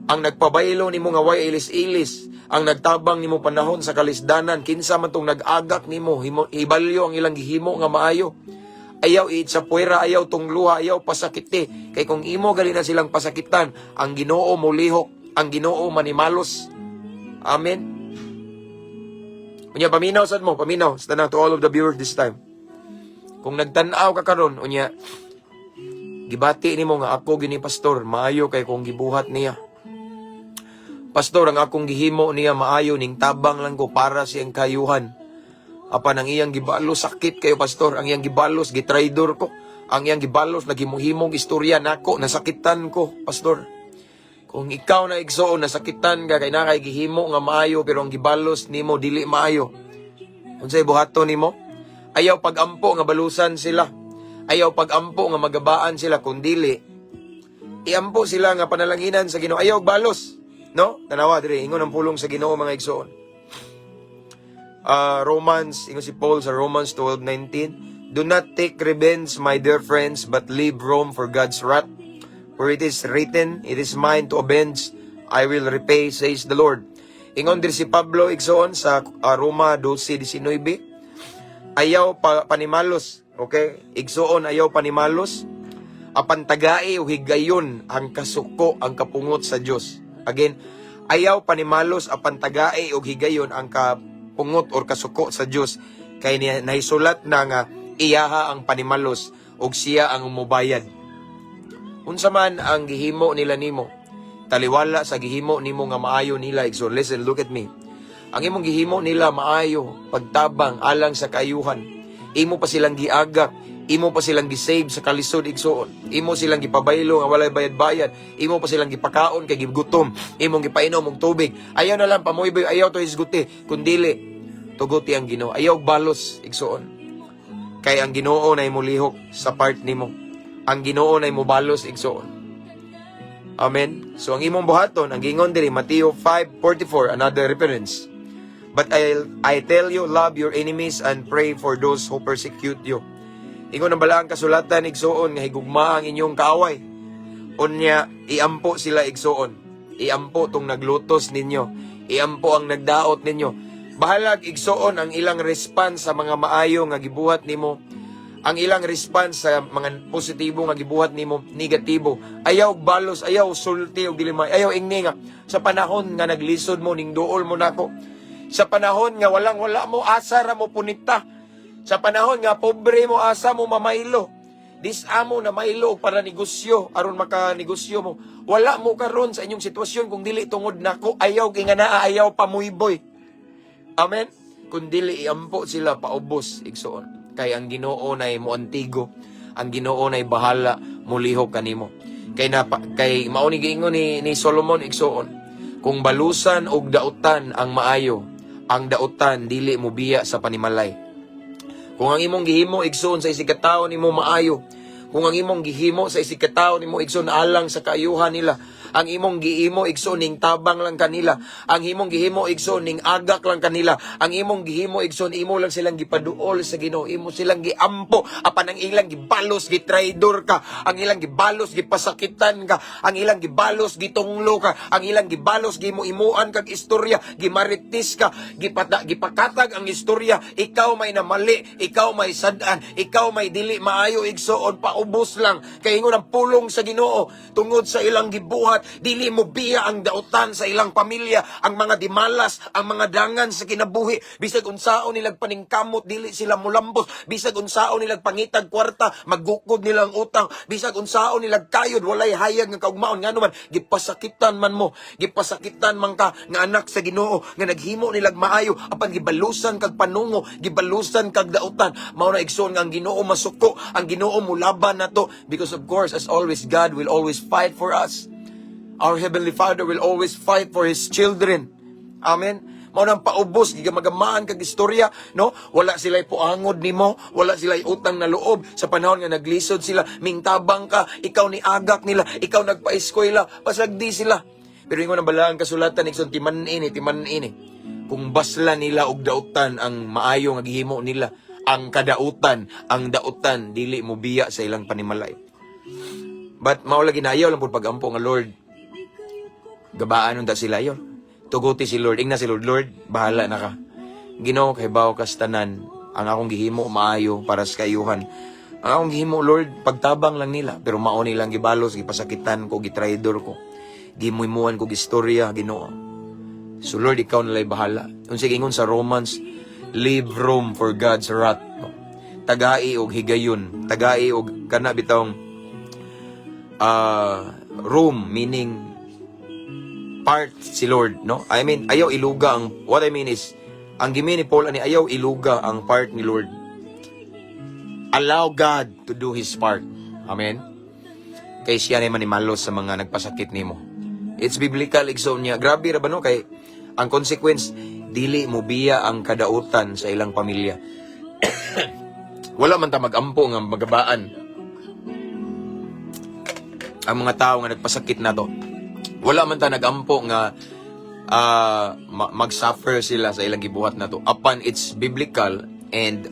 Ang nagpabaylo nimo nga way ilis-ilis, ang nagtabang nimo panahon sa kalisdanan, kinsa man tong nag-agak nimo, himo, ibalyo ang ilang gihimo nga maayo. Ayaw itsapuwera, ayaw tungluha, ayaw pasakiti. Kay kung imo gali na silang pasakitan, ang Ginoo molihok, ang Ginoo manimalos. Amen. Unya, paminaw sad mo, paminaw sa tanan, to all of the viewers this time. Kung nagtan-aw ka karon, unya gibati nimo nga ako gini, "Pastor, maayo kay kong gibuhat niya. Pastor, ang akong gihimo niya maayo, ning tabang lang ko para siyang kayuhan. Apan ang iyang gibalos, sakit kayo, Pastor. Ang iyang gibalos, gitraidor ko. Ang iyang gibalos, naghimuhimong istorya nako, nasakitan ko, Pastor." Kung ikaw na, igsoon, nasakitan ka kay naa kay gihimo nga maayo pero ang gibalos nimo dili maayo. Unsay buhaton nimo? Ayaw pagampo nga balusan sila. Ayaw pagampo nga magabaan sila, kung dili iampo sila nga panalanginan sa Ginoo. Ayaw balos. No? Tanawa dire, ingon ang pulong sa Ginoo, mga igsoon. Romans, ingon si Paul sa Romans 12:19, "Do not take revenge, my dear friends, but leave room for God's wrath. For it is written, 'It is mine to avenge, I will repay, says the Lord.'" Ingon dir si Pablo, igsoon, sa Roma 12:19, ayaw panimalos, okay? Igsoon, ayaw panimalos, apan tagai o higayon ang kasuko, ang kapungot sa Dios. Again, ayaw panimalos apan tagai og higayon ang kapungot or kasuko sa Dios kay nahisulat na nga iyaha ang panimalos og siya ang mubayad. Unsa man ang gihimo nila nimo, taliwala sa gihimo nimo nga maayo nila, igsoon. Listen, look at me. Ang imong gihimo nila maayo, pagtabang alang sa kaayuhan. Imo pa silang giagak, imo pa silang gisave sa kalisod, igsoon. Imo silang gipabaylo nga walay bayad-bayad. Imo pa silang gipakaon kay gigutom. Imong gipainom og tubig. Ayaw na lang pamuyboy, ayaw to hisguti, kundili tuguti ang Ginoo. Ayaw balos, igsoon. Kay ang Ginoo na mulihok sa part nimo. Ang Ginoo na mubalos, igsoon. Amen. So ang imong buhaton, ang gingon diri Mateo 5:44, another reference. "But I tell you, love your enemies and pray for those who persecute you." Ingon ang balaang kasulatan, igsoon, nga higugma ang inyong kaaway. Unya, iampo sila, igsoon. Iampo tong naglutos ninyo. Iampo ang nagdaot ninyo. Bahalag, igsoon, ang ilang response sa mga maayo nga gibuhat nimo, ang ilang response sa mga positibo nga gibuhat nimo negatibo. Ayaw balos, ayaw sulti og dili may, ayaw ingni nga sa panahon nga naglisod mo, ning duol mo nako. Sa panahon nga walang wala mo, asa ra mo punita. Sa panahon nga pobre mo, asa mo mamaylo. Dis-a mo na maylo para negosyo aron maka negosyo mo. Wala mo karon sa inyong sitwasyon kung dili tungod nako. Ayaw naa, ayaw pamuyboy. Amen. Kung dili iampo sila paubos, igsoon. Kay ang Ginoo nay moantigo. Ang Ginoo nay bahala mulihok kanimo. Kay mao ni giingon ni Solomon, igsoon. Kung balusan og dautan ang maayo, ang dautan dili mo biya sa panimalay. Kung ang imong gihimo, igsoon, sa isig ka tawo nimo maayo, kung ang imong gihimo sa isig ka tawo nimo, igsoon, alang sa kaayuhan nila, Ang imong gihimo, igsoon, ning tabang lang kanila. Ang imong gihimo, igsoon, ning agak lang kanila. Ang imong gihimo, igsoon, imo lang silang gipaduol sa Ginoo, imo silang giampo, apan ang ilang gibalos, gitraidor ka. Ang ilang gibalos, gipasakitan ka. Ang ilang gibalos, gitunglo ka. Ang ilang gibalos, gimo-imuan kag istorya, gimaritis ka, gipata, gipakatag ang istorya. Ikaw may namali, ikaw may sad-an, ikaw may dili maayo, igsoon, paubos lang. Kay ingon ang pulong sa Ginoo, tungod sa ilang gibuhat, dili mo biya ang dautan sa ilang pamilya, ang mga dimalas, ang mga dangan sa kinabuhi. Bisag unsaon nilag paningkamot, dili sila mulambos. Bisag unsaon nilag pangitag kwarta, maggukod nilang utang. Bisag unsaon nilag kayod, walay hayag nga kaugmaon. Ngano man, gipasakitan man mo, gipasakitan man ka nga anak sa Ginoo, nga naghimo nilag maayo, apan gibalusan kag panungo, gibalusan kag dautan. Mao na, igsoon, nga ang Ginoo masuko, ang Ginoo mulaban nato, because of course, as always, God will always fight for us. Our Heavenly Father will always fight for His children. Amen. Mao nang paubos, gigamagamaan kag istorya, no? Wala sila puangod nimo, wala sila utang na loob sa panahon nga naglisod sila, mingtabang ka, ikaw ni agak nila, ikaw nagpa-eskwela, pasagdi sila. Pero ingon ang balaang kasulatan, igsoon, timan-ini, timan-ini. Kung basla nila og dautan ang maayo nga gihimo nila, ang kadautan, ang dautan dili mo biya sa ilang panimalay. But mao lagi na ayaw lang pud pagampo nga, "Lord, gabaan unta sila yon." Tuguti si Lord, ingna si Lord, "Lord, bahala na ka. Ginoo, kay bawo kas tanan, ang akong gihimo maayo para sa kayuhan. Ang akong gihimo, Lord, pagtabang lang nila, pero mao nilang gibalos, gipasakitan ko, gitraidor ko. Gimuimuan ko istorya, Ginoo. So Lord, ikaw na lay bahala." Unsa ingon sa Romans, leave room for God's wrath. No? Tagai og higayon, tagai og kana bitawng room, meaning part si Lord, no? I mean, ayaw iluga ang, what I mean is, ang gi-mean ni Paul ani, ayaw iluga ang part ni Lord. Allow God to do His part. Amen? Kay siya na manimalos sa mga nagpasakit nimo. It's biblical, igsoon niya. Grabe ra ba, no? Kay ang consequence, dili mo biya ang kadautan sa ilang pamilya. Wala man ta magampo nga magabaan ang mga tao nga nagpasakit na to. Wala man ta nagampo nga mag-suffer sila sa ilang gibuhat na to. Apan it's biblical and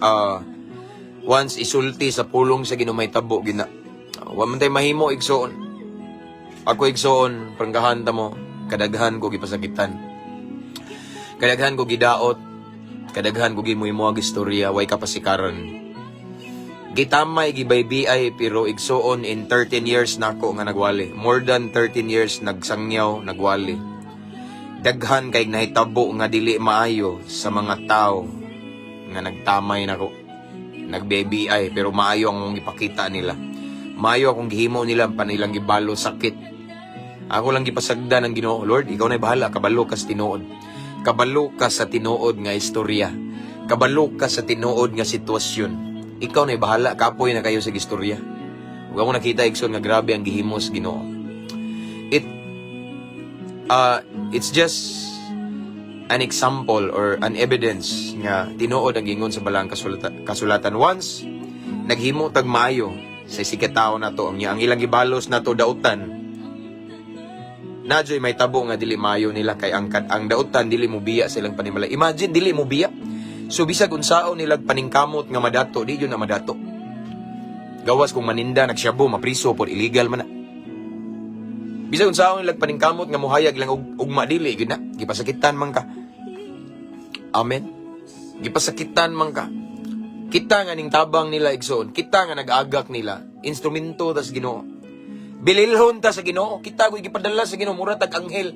once isulti sa pulong sa Ginoo, may tabo gina. Wa man tay mahimo, igsoon. Ako, igsoon, prangkahan ta mo, kadaghan ko gipasakitan. Kadaghan ko gidaot, kadaghan ko gimuimuag istorya, way kapasikaran. Gitamay, gibaybiay, pero igsoon, in 13 years nako nga nagwali. More than 13 years nagsangyaw, nagwali. Daghan kay nahitabo nga dili maayo sa mga tao nga nagtamay nako. NagBBI, pero maayo ang ipakita nila. Maayo akong gihimo nila, panilang gibalo sakit. Ako lang gipasagda ng Ginoo, "Lord, ikaw na bahala, kabalo ka sa tinuod. Kabalo ka sa tinuod nga istorya. Kabalo ka sa tinuod nga sitwasyon. Ikaw na bahala, kapoy na kayo sa istorya." Ug ako nakita, igsoon, nga grabe ang gihimo sa Ginoo. It's just an example or an evidence nga tinuod ang gingon sa balang kasulatan. Once naghimo tag maayo sa sikat tao nato ang ilang gibalos nato dautan, na joy may tabo nga dili maayo nila, kay ang dautan dili mo biya sa ilang panimalay. Imagine, dili mo biya. So bisag unsaon nilag paningkamot nga madato, di jud na madato. Gawas kung maninda, nagsyabo, mapriso por illegal man na. Bisag unsaon nilag paningkamot nga muhayag lang og ugma, dili gyud na. Gipasakitan man ka. Amen. Gipasakitan man ka. Kita nga ning tabang nila, igsoon, kita nga nag-agak nila, instrumento tas Ginoo. Bililhon ta sa Ginoo, kita ko'y gipadala sa Ginoo, mura tag anghel.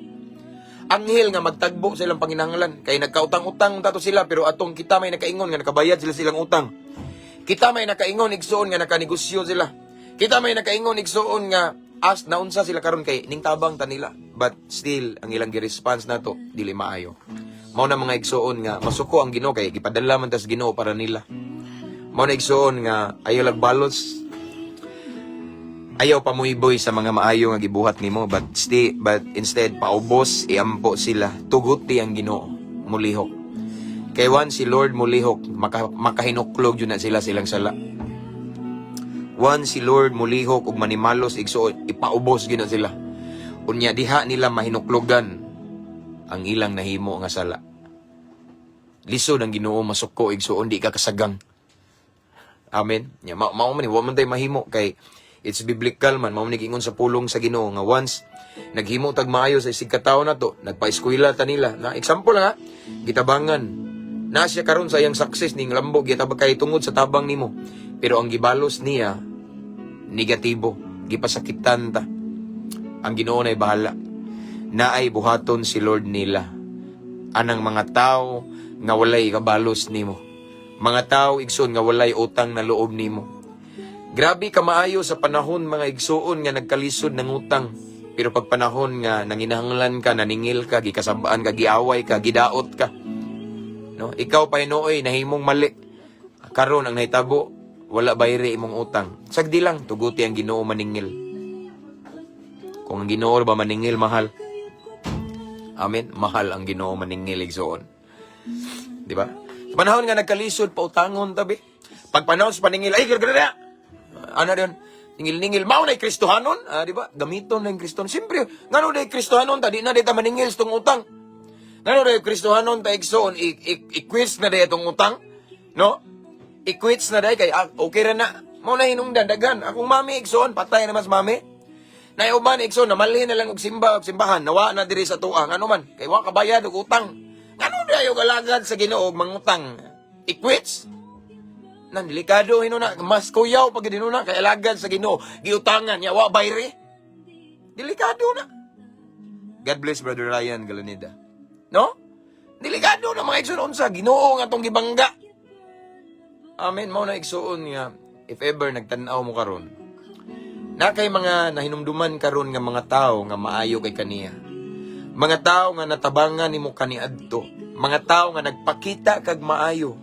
Anghel nga magtagbo sa ilang panginahanglan. Kay nagkautang-utang tato sila, pero atong kita may nakaingon nga nakabayad sila silang utang. Kita may nakaingon, igsoon, nga nakanegosyo sila. Kita may nakaingon, igsoon, nga as naunsa sila karon kay ning tabang ta nila. But still ang ilang gi-response nato dili maayo. Mao na, mga igsoon, nga masuko ang Ginoo kay gipadala man tas Ginoo para nila. Mao na, igsoon, nga ayaw lagbalos, ayaw pamuyboy sa mga maayo nga gibuhat nimo, but instead paubos, iampo sila, tuguti ang Ginoo mulihok. Kay once si Lord mulihok, makahinuklog jud na sila silang sala. Once si Lord mulihok ug manimalos, igsoon, ipaubos gyud na sila. Unya diha nila mahinuklogan ang ilang nahimo nga sala. Lisod ang Ginoo masuko, igsuon, di ka kasagang. Amen. Nya mao mao man ni, wa man tay mahimo kay it's biblical man, mao ni giingon sa pulong sa Ginoo nga once naghimo tag maayo sa isig katawo nato, nagpa-eskwela ta nila. Na example lang ha, gitabangan. Na siya karon sa iyang success ning lambo gitabang kay tungod sa tabang nimo. Pero ang gibalos niya negatibo, gipasakitan ta. Ang Ginoo nay bahala. Naay buhaton si Lord nila. Anang mga tao nga walay kabalos nimo. Mga tao, igsoon, nga walay utang na loob nimo. Grabe ka maayo sa panahon, mga igsuon, nga nagkalisod ng utang. Pero pag panahon nga nanginahanglan ka, naningil ka, gikasabaan ka, giaway ka, gidaot ka. No? Ikaw pa hinuoy, nahimong mali. Karon ang nahitabo, wala bayri imong utang. Sagdi lang, tuguti ang Ginoo maningil. Kung ang Ginoo ba maningil, mahal. Amen. Mahal ang Ginoo maningil, igsuon. Di ba? Sa panahon nga nagkalisod, pautangon tabi. Pag panahon sa paningil, ay, gara. Ano yun? Ningil-ningil, mao na Kristohanon, ah, di ba? Gamiton na yung Kristohanon. Siyempre, ngano na Kristohanon ta, di na di ta maningil sa tong utang. Ngano na Kristohanon ta, igsoon, i-quits na di itong utang. No? I-quits na di, kay ah, okay ra na. Mao na hinungdan, daghan. Akong mami, igsoon, patay naman sa mami. Naiuban, igsoon, namalhin na lang og simba, og simbahan, nawa na diri sa tuang. Ano man, kay wa kabayad og utang. Ngano di ayo galagad sa Ginoo og mangutang? I-quits. Nan delikado hinuna, mas kuyaw pag hinuna kay alagad sa Ginoo, giutangan niya wa bayri. Delikado na. God bless Brother Ryan Galanida. No? Delikado na, mga igsoon, unsa Ginoo nga atong gibangga. Amen. Mao na, igsuon, nga if ever nagtan-aw mo karon, na kay mga nahinumduman karon nga mga tao nga maayo kay kaniya. Mga tao nga natabangan nimo kaniadto, mga tao nga nagpakita kag maayo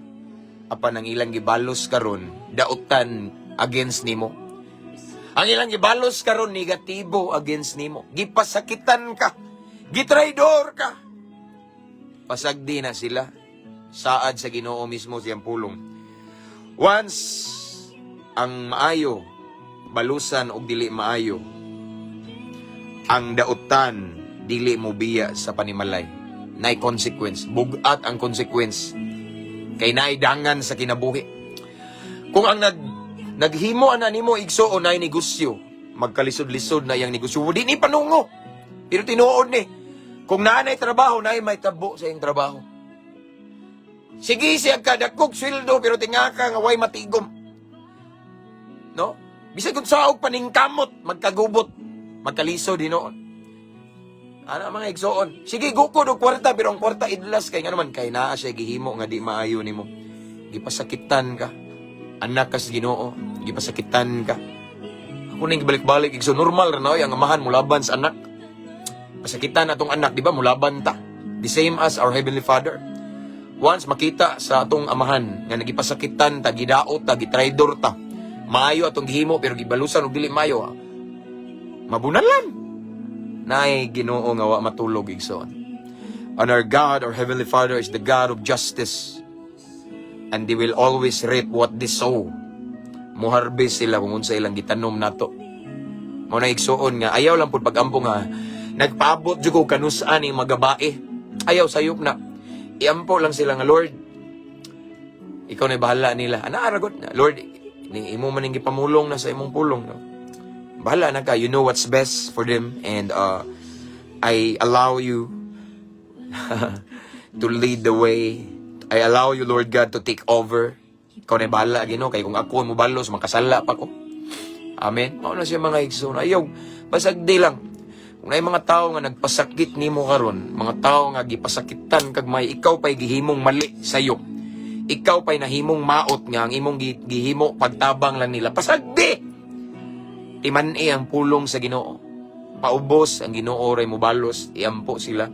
apan ang ilang gibalos karon dautan against nimo. Ang ilang gibalos karon negatibo against nimo. Gipasakitan ka. Gitraidor ka. Pasagdi na sila. Saad sa Ginoo mismo siyang pulong. Once ang maayo balusan og dili maayo, ang dautan dili mo biya sa panimalay. Nay consequence, bugat ang consequence. Kay naay dangan sa kinabuhi. Kung ang naghimo ana nimo, igsuon, nay negosyo, magkalisod-lisod na iyang negosyo, di ni panungo. Pero tinuod ni, kung naa nay trabaho, naay may tabo sa iyang trabaho. Sige siya kadakog sweldo pero tingaka nga way matigom. No? Bisag kung saog paningkamot, magkagubot, magkalisod hinuon. Ana, mga igsoon. Sige gukod og kwarta pero ang kwarta idlas kay ngano man kay naa siya gihimo nga di maayo nimo. Gipasakitan ka. Anak ka sa Ginoo, gipasakitan ka. Ako ning gibalik-balik, igsoon, normal ra na oy ang amahan mulaban sa anak. Pasakitan atong anak, di ba? Mulaban ta. The same as our heavenly Father. Once makita sa atong amahan nga nagipasakitan ta, gidaot ta, gitraidor ta. Maayo atong gihimo pero gibalusan og dili maayo. Ah. Mabunalan. Naay Ginoo nga wa matulog, igsoon. And our God, our heavenly Father, is the God of justice. And they will always reap what they sow. Muharbis sila kung unsa ilang gitanom nato. Mao na, igsuon, nga ayaw lang pud pagampo nga nagpaabot jud ko kanus-an ni magabae. Ayaw, sayop na. Iampo lang sila nga, "Lord, ikaw na bahala nila." Ana ara gud, "Lord, ni imo man ning gipamulong na sa imong pulong, no? Bahala na ka. You know what's best for them and I allow you to lead the way. I allow you, Lord God, to take over. Ikaw na bahala, Ginoo, kay kung ako mo balos, makasala pa ko." Amen. Mao na siya, mga igsoon. Ayaw, basag di lang. Kung naay mga tao nga nagpasakit nimo karon, mga tao nga gipasakitan kag may ikaw pa'y gihimong mali sayo. Ikaw pa'y nahimong maot nga ang imong gihimo pagtabang lang nila. Pasagdi! Timan-i ang pulong sa Ginoo. Paubos ang Ginoo ray mobalos, iampo sila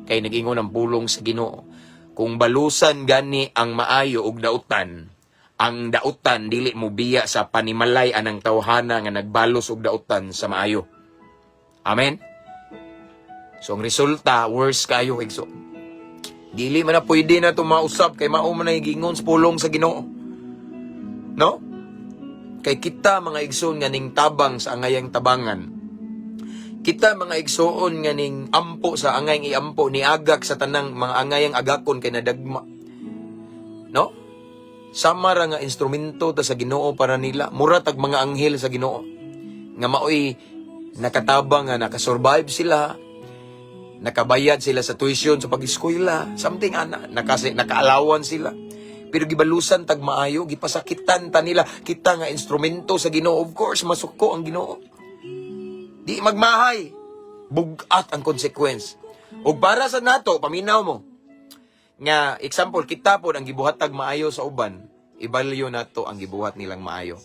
kay nagingon ang pulong sa Ginoo. Kung balusan gani ang maayo og dautan, ang dautan dili mo biya sa panimalay anang tawhana nga nagbalos og dautan sa maayo. Amen. So ang resulta, worse kayo, igso. Dili man na pwede na ito mausap kay mao man na giingon sa pulong sa Ginoo. No? Kay kita, mga igsoon, nga ning tabang sa angayang tabangan, Kita mga igsuon nga ning ampo sa angay iampo, niagak sa tanang mga angayang agakon kay nadagma. No? Sama ra nga instrumento ta sa Ginoo para nila. Mura tag mga anghel sa Ginoo. Nga maoy nakatabang nga nakasurvive sila, nakabayad sila sa tuition sa pag-eskwela, something ana, nakaalawan sila. Pero gibalusan tag maayo, gipasakitan ta nila kita nga instrumento sa Ginoo. Of course, masuko ang Ginoo. Di magmahay. Bugat ang consequence. Ug para sa nato, paminaw mo. Nga example, kita pod ang gibuhat tag maayo sa uban, ibalyo nato ang gibuhat nilang maayo.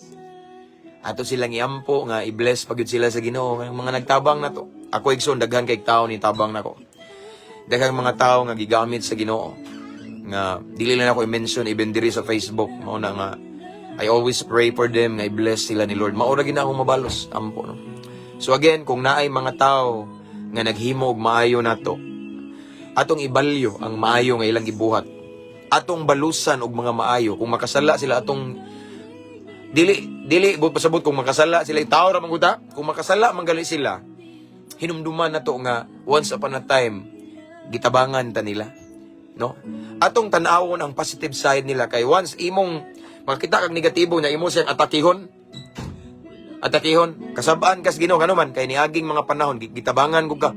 Ato silang iampo nga i-bless pag sila sa Ginoo nga mga nagtabang nato. Ako, igsoon, daghan kay tao ni tabang nako. Daghang mga tao nga gigamit sa Ginoo nga dili lang ako i-mention even diri sa Facebook. Mao na nga I always pray for them nga i-bless sila ni Lord. Mao ra gina akong mabalos ampo, no. So again, kung naay mga tao nga naghimo og maayo nato, atong ibalyo ang maayo nga ilang gibuhat. Atong balusan og mga maayo. Kung makasala sila, atong dili dili buot pasabot, kung makasala sila, tao ra man gud ta. Kung makasala man gali sila, hinumduman nato nga once upon a time gitabangan ta nila, no? Atong tan-awon ang positive side nila, kay once imong makita kag negatibo niya, imo siyang atakihon atakihon, kasabaan kas Ginoo ngano man kay niaging mga panahon gitabangan ko ka,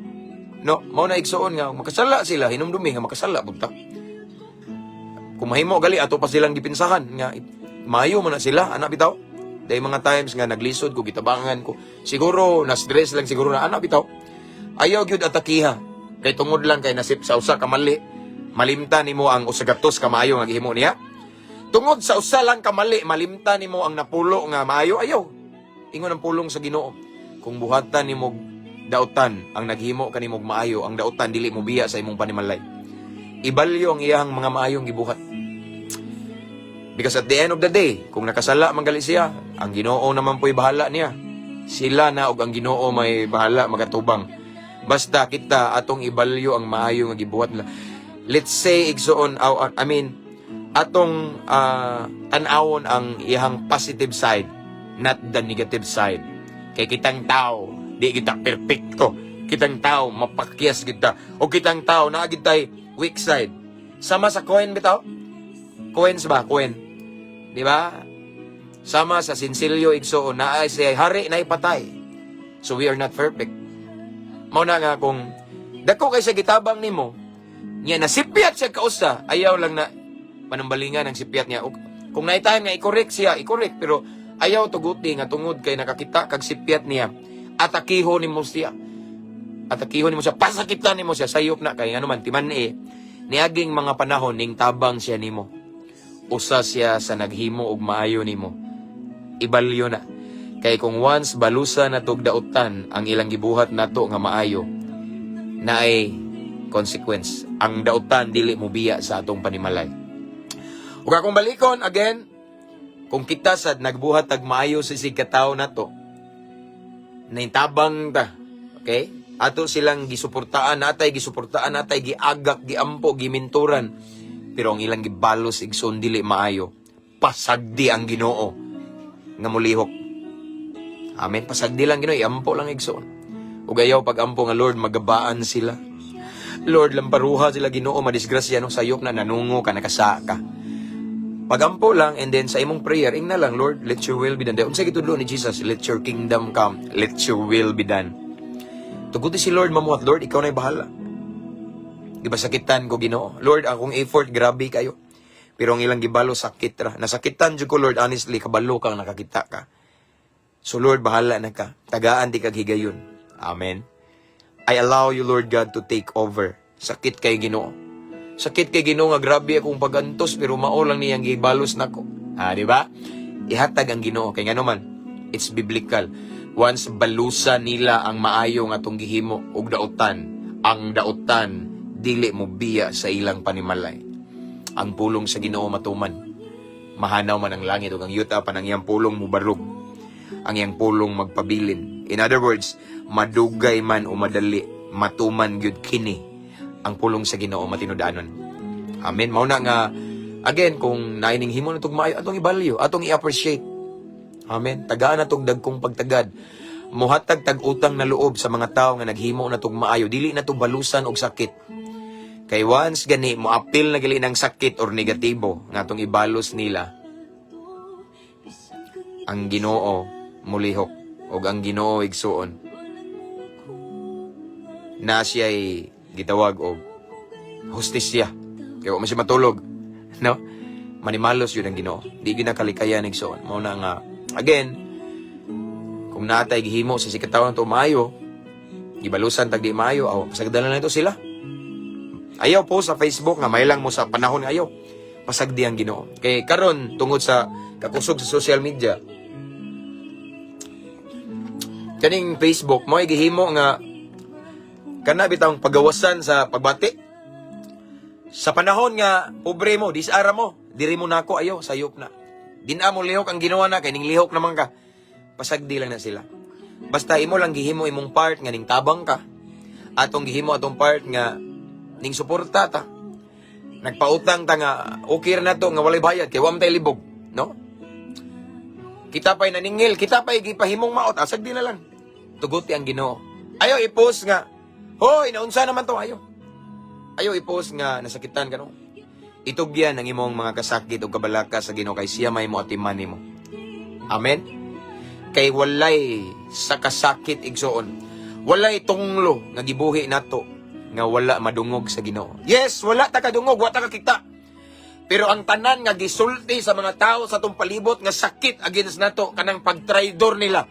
no? Mao na, igsuon, nga makasala sila, hinumdumi nga makasala pud ta. Kung mahimo gali, ato pa silang gipinsahan nga maayo man na sila anak bitaw. Dahil mga times nga naglisod ko, gitabangan ko, siguro na stress lang siguro na anak bitaw. Ayaw gyud atakiha kay tungod lang kay nasip sa usa ka mali, malimtan nimo ang 100 ka maayo nga gihimo niya. Tungod sa usa lang ka mali, malimtan nimo ang 10 nga maayo. Ayaw. Ingon ang pulong sa Ginoo, kung buhatan nimo dautan ang naghimo kanimog maayo, ang dautan dili mo biya sa imong panimalay. Ibalyo ang iyang mga maayong gibuhat. Because at the end of the day, kung nakasala man gali siya, ang Ginoo naman po'y bahala niya. Sila na og ang Ginoo may bahala magatubang. Basta kita, atong ibalyo ang maayo nga gibuhat nila. Let's say, igsuon, I mean, atong tan-awon ang iyang positive side, not the negative side. Kay kitang tao, di kita perpekto. Kitang tao, mapakyas kita. O kitang tao, naa kitay weak side. Sama sa coin bitaw? Coins ba? Coin. Di ba? Sama sa sinsilyo, igsuon, naa siya hari na ipatay. So we are not perfect. Mao na nga kung dako kay sa gitabang nimo, niya nasipyat siya kausa, ayaw lang na panambalingan ang sipyat niya. Kung naay time nga i-correct siya, i-correct, pero ayaw tuguti nga tungod kay nakakita kag sipyat niya, atakiho nimo siya. Atakiho nimo siya, pasakitan nimo siya, sayop na kay ano man timan eh niaging mga panahon ning tabang siya nimo. Usa siya sa naghimo og maayo nimo. Ibalyo na. Kay kung once balusa na tog dautan ang ilang gibuhat nato nga maayo, naay consequence. Ang dautan dili mo biya sa atong panimalay. Ug akong balikon again, kung kita sad nagbuhat tag maayo sa isig katawo nato, tabang ta, okay? Ato silang gisuportaan, natay gisuportaan, natay giagak, giampo, giminturan. Pero ang ilang gibalos, igsoon, dili maayo. Pasagdi ang Ginoo nga mulihok. Amen. Pasagdi lang Ginoo, iampo lang, igsoon. Ug ayaw pag-ampo nga, "Lord, magabaan sila. Lord, lamparuha sila Ginoo, madisgrasya," no? Sayop na, nanungo ka, nakasa ka. Pagampo lang and then sa imong prayer, ingna lang, "Lord, let your will be done." Unsa gitudlo ni Jesus? "Let your kingdom come, let your will be done." Tuguti si Lord mamuhat. "Lord, ikaw na'y bahala. Di ba sakitan ko, Ginoo? Lord, akong effort, grabe kayo. Pero ang ilang gibalo, sakit ra. Nasakitan jud ko, Lord, honestly, kabalo kang nakakita ka. So Lord, bahala na ka. Tagaan di kag higayon." Amen. I allow you, Lord God, to take over. Sakit kay Ginoo. Sakit kay Ginoo nga grabe akong pagantos, pero mao lang niyang gibalos nako. Ah, di ba? Ihatag ang Ginoo kay ngano man, it's biblical. Once balusa nila ang maayo nga atong gihimo og dautan, ang dautan dili mo biya sa ilang panimalay. Ang pulong sa Ginoo matuman. Mahanaw man ang langit ug ang yuta, apan ang iyang pulong mubarog. Ang iyang pulong magpabilin. In other words, madugay man o madali, matuman gyud kini ang pulong sa Ginoo matinud-anon. Amen. Mao na nga again, kung naay ning himo natong maayo, atong ibalyo, atong i-appreciate. Amen. Tagaan natong dagkong pagtagad. Muhatag tag utang na loob sa mga tao nga naghimo na tog maayo, dili na to balusan og sakit. Kay once gani mo apil na gali ng sakit or negatibo nga atong ibalos nila, ang Ginoo mulihok og ang Ginoo, igsuon, na siya'y gitawag og hustisya. Kay wa man siya matulog, no? Manimalos yun ang Ginoo. Di gyud nakalikayan, igsuon. Mao na nga again, kung natay gihimo sa sikataw to maayo, gibalusan tag di maayo, aw pasagdalan na ito sila. Ayaw po sa Facebook nga may lang mo sa panahon nga ayaw. Pasagdi ang Ginoo. Kay karon, tungod sa kakusog sa social media, kaning Facebook mo gihimo nga kana bitawng pagawasan sa pagbati. Sa panahon nga pobre mo, disara mo, diri mo nako ayo, sayop na. Din-a mo lihok ang ginawa na kay ning lihok naman ka. Pasagdi lang na sila. Basta imo lang gihimo imong part nga ning tabang ka. Atong gihimo atong part nga ning suporta ta. Nagpautang ta nga okay ra na to nga walay bayad kay wa man tay libog, no? Kita pa'y naningil, kita pa'y gipahimong maot, asag di na lang. Tuguti ang Ginoo. Ayaw i-post nga, "Hoy, naunsa naman to," ayaw. Ayaw i-post nga nasakitan ka, no? Itugyan ang imong mga kasakit o kabalaka sa Ginoo kay siya may mo atiman nimo. Amen? Kay walay sa kasakit, igsoon. Walay tunglo nga gibuhi nato nga wala madungog sa Ginoo. Yes, wala ta kadungog, wa ta kakita. Pero ang tanan nga gisulti sa mga tao sa atong palibot nga sakit against nato, kanang pagtraidor nila,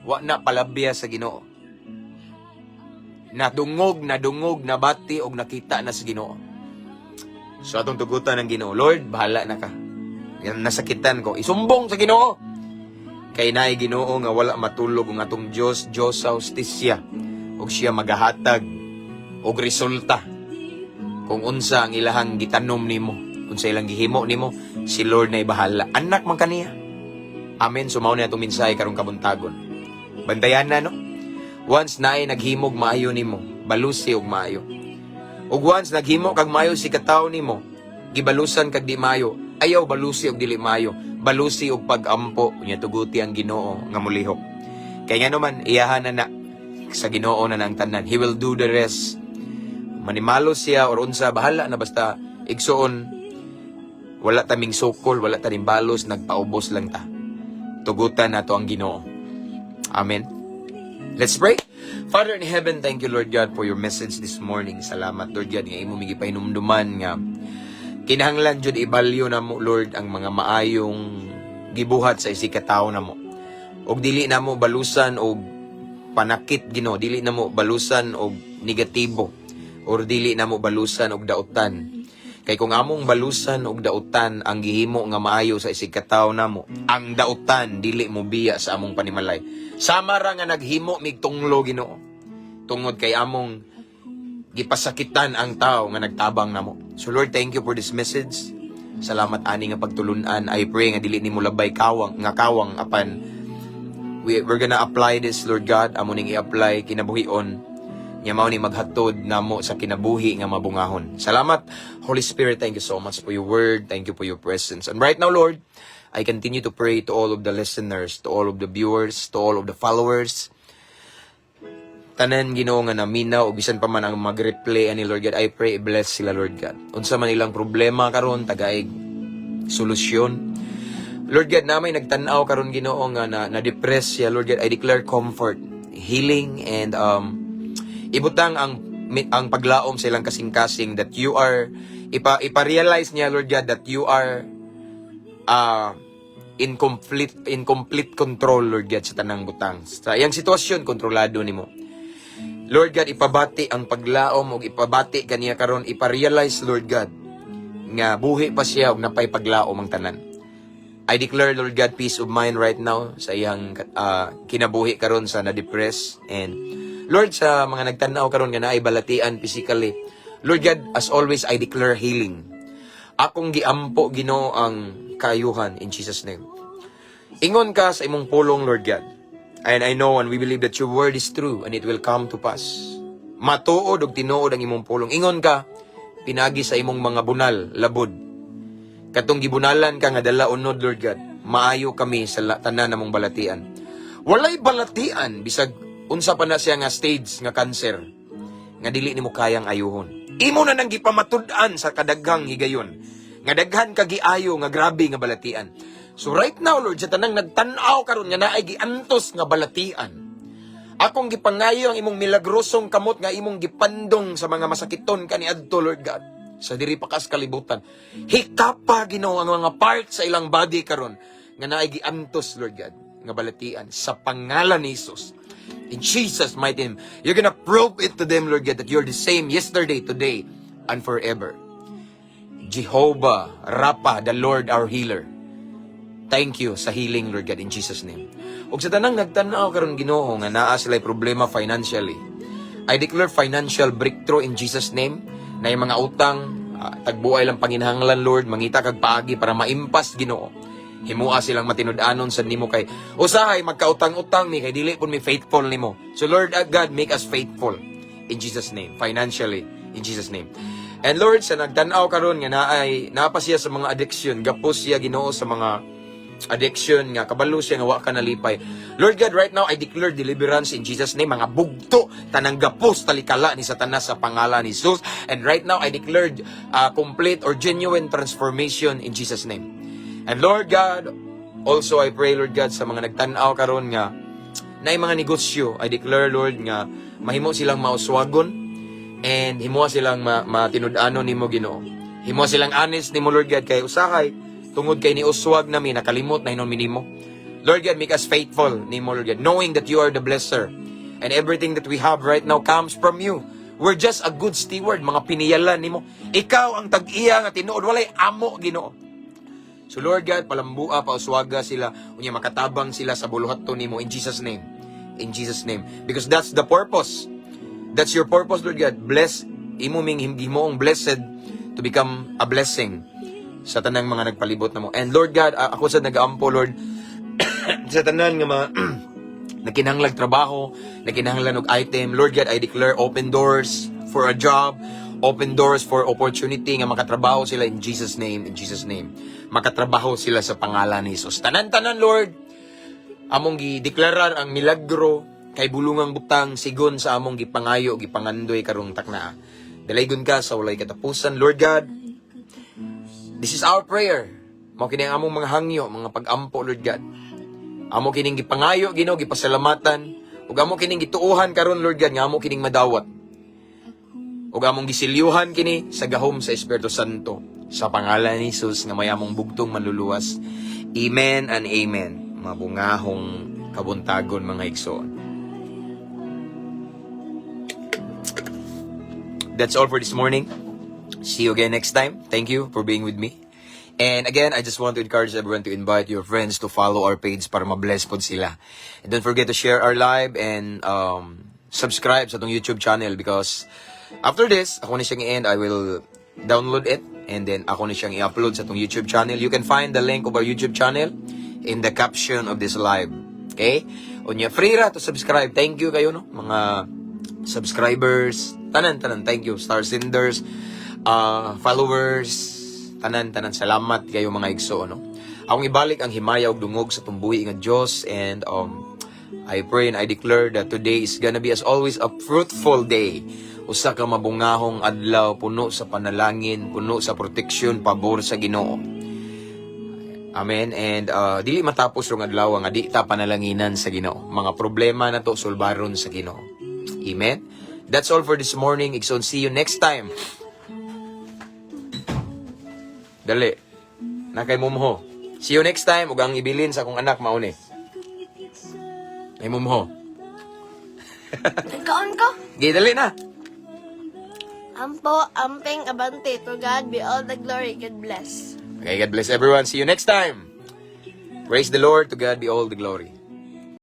wa na palabya sa Ginoo. Nadungog, nadungog, nabati og nakita na sa Ginoo. So atong tugutan ng Ginoo, "Lord, bahala na ka. Yan nasakitan ko. Isumbong sa Ginoo." Kay naay Ginoo nga wala matulog ang atong Dios, Dios sa hustisya. Ug siya magahatag og resulta kung unsa ang ilahang gitanom nimo, unsa ilang gihimo nimo, si Lord na bahala. Anak man kaniya. Amen. So mao na atong mensahe karong kabuntagon. Bantayan na, no? Once naay naghimog maayo nimo, balusi og maayo. Ug once naghimo kag maayo si katawo nimo, gibalusan kag di maayo, ayaw balusi og dili maayo, balusi og pag-ampo, unya tuguti ang Ginoo nga mulihok. Kay nga naman iyahan na na sa Ginoo na ang tanan. He will do the rest. Manimalo siya or unsa, bahala na. Basta, igsuon, wala taming sukol, wala ta balos, nagpaubos lang ta. Tugutan nato ang Ginoo. Amen. Let's pray. Father in heaven, thank you, Lord God, for your message this morning. Salamat, Lord God, nga imo mi gipahinumduman nga kinahanglan jud ibalyo namo, Lord, ang mga maayong gibuhat sa isig ka tawo namo. Og dili namo balusan og panakit, Ginoo, dili namo balusan og negatibo or dili namo balusan og dautan. Kay kung among balusan og dautan ang gihimo nga maayo sa isig ka tawo namo, ang dautan dili mo biya sa among panimalay. Sama ra nga naghimo mig tunglo, Ginoo. Tungod kay among gipasakitan ang tao nga nagtabang namo. So Lord, thank you for this message. Salamat ani nga pagtulunan. I pray nga dili nimo labay kawang nga kawang apan we're gonna apply this, Lord God. Amo ning i-apply kinabuhion nya mao ni maghatod namo sa kinabuhi nga mabungahon. Salamat, Holy Spirit. Thank you so much for your word. Thank you for your presence. And right now, Lord, I continue to pray to all of the listeners, to all of the viewers, to all of the followers. Tanan, Ginoo, nga naminaw o bisan pa man ang mag-replay ani, Lord God, I pray bless sila, Lord God. Unsa man ilang problema karon, tagaig solusyon. Lord God, na may nagtan-aw karon, Ginoo, nga na, na-depress siya, Lord God, I declare comfort, healing and ibutang ang paglaom sa ilang kasing-kasing that you are ipa-realize niya, Lord God, that you are in complete control, Lord God, sa tanang butang. Sa iyang sitwasyon, kontrolado nimo. Lord God, ipabati ang paglaom ug ipabati kaniya karon, ipa-realize, Lord God, nga buhi pa siya ug napay paglaom ang tanan. I declare, Lord God, peace of mind right now sa iyang kinabuhi karon sa na-depress and Lord, sa mga nagtan-aw karon nga naay balatian physically. Lord God, as always, I declare healing. Akong giampo, Ginoo, ang kaayuhan in Jesus' name. Ingon ka sa imong pulong, Lord God. And I know and we believe that your word is true and it will come to pass. Matuod og tinuod ang imong pulong. Ingon ka, pinagi sa imong mga bunal, labod. Katong gibunalan ka nga dala unod, Lord God, maayo kami sa tanan namong balatian. Walay balatian bisag unsa pa na siya nga stage nga cancer nga dili nimo kayang ayuhon. Imo na nang gipamatud-an sa kadaghang higayon nga daghan ka giayo nga grabe nga balatian. So right now, Lord, sa tanang nagtan-aw karon nga naay giantos nga balatian, akong gipangayo ang imong milagrosong kamot nga imong gipandong sa mga masakiton kaniadto, Lord God, sa diri pa kas kalibutan. Hikapa, Ginoo, ang mga parts sa ilang body karon nga naay giantos, Lord God, nga balatian sa pangalan ni Jesus. In Jesus' mighty name, you're gonna prove it to them, Lord God, that you're the same yesterday, today, and forever. Jehovah Rapha, the Lord our healer. Thank you sa healing, Lord God, in Jesus' name. Ug sa tanang nagtan-aw karon, Ginoo, nga naa sila problema financially, I declare financial breakthrough in Jesus' name na yung mga utang, tagbuay lang panginahanglan, Lord, mangita kag paagi para maimpas, Ginoo. Himua silang matinud-anon sa nimo kay usahay magkautang-utang mi kay dili pud mi faithful nimo. So Lord God, make us faithful in Jesus' name, financially in Jesus' name. And Lord, sa nagtan-aw karon nga naay naa pa siya sa mga addiction, gapos siya, Ginoo, sa mga addiction nga kabalo siya nga wa ka nalipay. Lord God, right now I declare deliverance in Jesus' name. Mga bugto, tanang gapos, talikala ni Satanas sa pangalan ni Jesus. And right now I declare complete or genuine transformation in Jesus' name. And Lord God, also I pray, Lord God, sa mga nagtan-aw karon nga naay mga negosyo, I declare, Lord, nga mahimo silang mauswagon and himo silang matinud-anon nimo, Ginoo. Himo silang honest nimo, Lord God, kay usahay tungod kay niuswag nami nakalimot na hinuon mi nimo. Lord God, make us faithful nimo, Lord God, knowing that you are the blesser and everything that we have right now comes from you. We're just a good steward, mga piniyalan nimo. Ikaw ang tag-iya nga tinuod, walay amo, Ginoo. So Lord God, palambua, pauswaga sila, unya makatabang sila sa buluhaton nimo in Jesus' name. In Jesus' name. Because that's the purpose. That's your purpose, Lord God. Bless imo ming himuong blessed to become a blessing sa tanang mga nagpalibot namo. And Lord God, ako sa nagaampo, Lord, sa tanan nga mga nakinahanglag trabaho, nakinahanglan og item, Lord God, I declare open doors for a job, open doors for opportunity nga makatrabaho sila in Jesus' name, in Jesus' name. Makatrabaho sila sa pangalan ni Jesus. Tanan-tanan, Lord, among gideklarar ang milagro kay bulungang butang sigon sa among gipangayo, gipangandoy karong taknaa. Dalaygon ka sa walay katapusan, Lord God. This is our prayer. Mao kini ang among mga hangyo, mga pag-ampo, Lord God. Amo kining gipangayo, Ginoo, gipasalamatan ug amo kining gituohan karon, Lord God, nga amo kining madawat. Ug among gisilyuhan kini sa gahom sa Espiritu Santo sa pangalan ni Jesus nga may among bugtong manluluwas. Amen and amen. Mabungahong kabuntagon, mga igsoon. That's all for this morning. See you again next time. Thank you for being with me. And again, I just want to encourage everyone to invite your friends to follow our page para ma-bless pod sila. And don't forget to share our live and subscribe sa atong YouTube channel because after this, ako ni siyang i-end, I will download it and then ako ni siyang i-upload sa atong YouTube channel. You can find the link of our YouTube channel in the caption of this live. Okay? Unya, free ra to subscribe. Thank you kayo, no? Mga subscribers, tanan tanan, thank you. Star senders, followers, tanan tanan, salamat kayo, mga igsoon, no? Akong ibalik ang himaya ug dungog sa tumbuhi nga Dios and I pray and I declare that today is gonna be, as always, a fruitful day. Usa ka mabungahong adlaw puno sa panalangin, puno sa proteksyon, pabor sa Ginoo. Amen. And dili matapos rong adlaw nga di ta panalanginan sa Ginoo. Mga problema nato sulbaron sa Ginoo. Amen. That's all for this morning. Igsoon, see you next time. Dali. Nakay mumho. See you next time. Ug ang ibilin sa akong anak mauni. Ay mumho. Nagkaon ko. Gay, dali na. Ampo, amping, abante. To God be all the glory. God bless. Okay, God bless everyone. See you next time. Praise the Lord. To God be all the glory.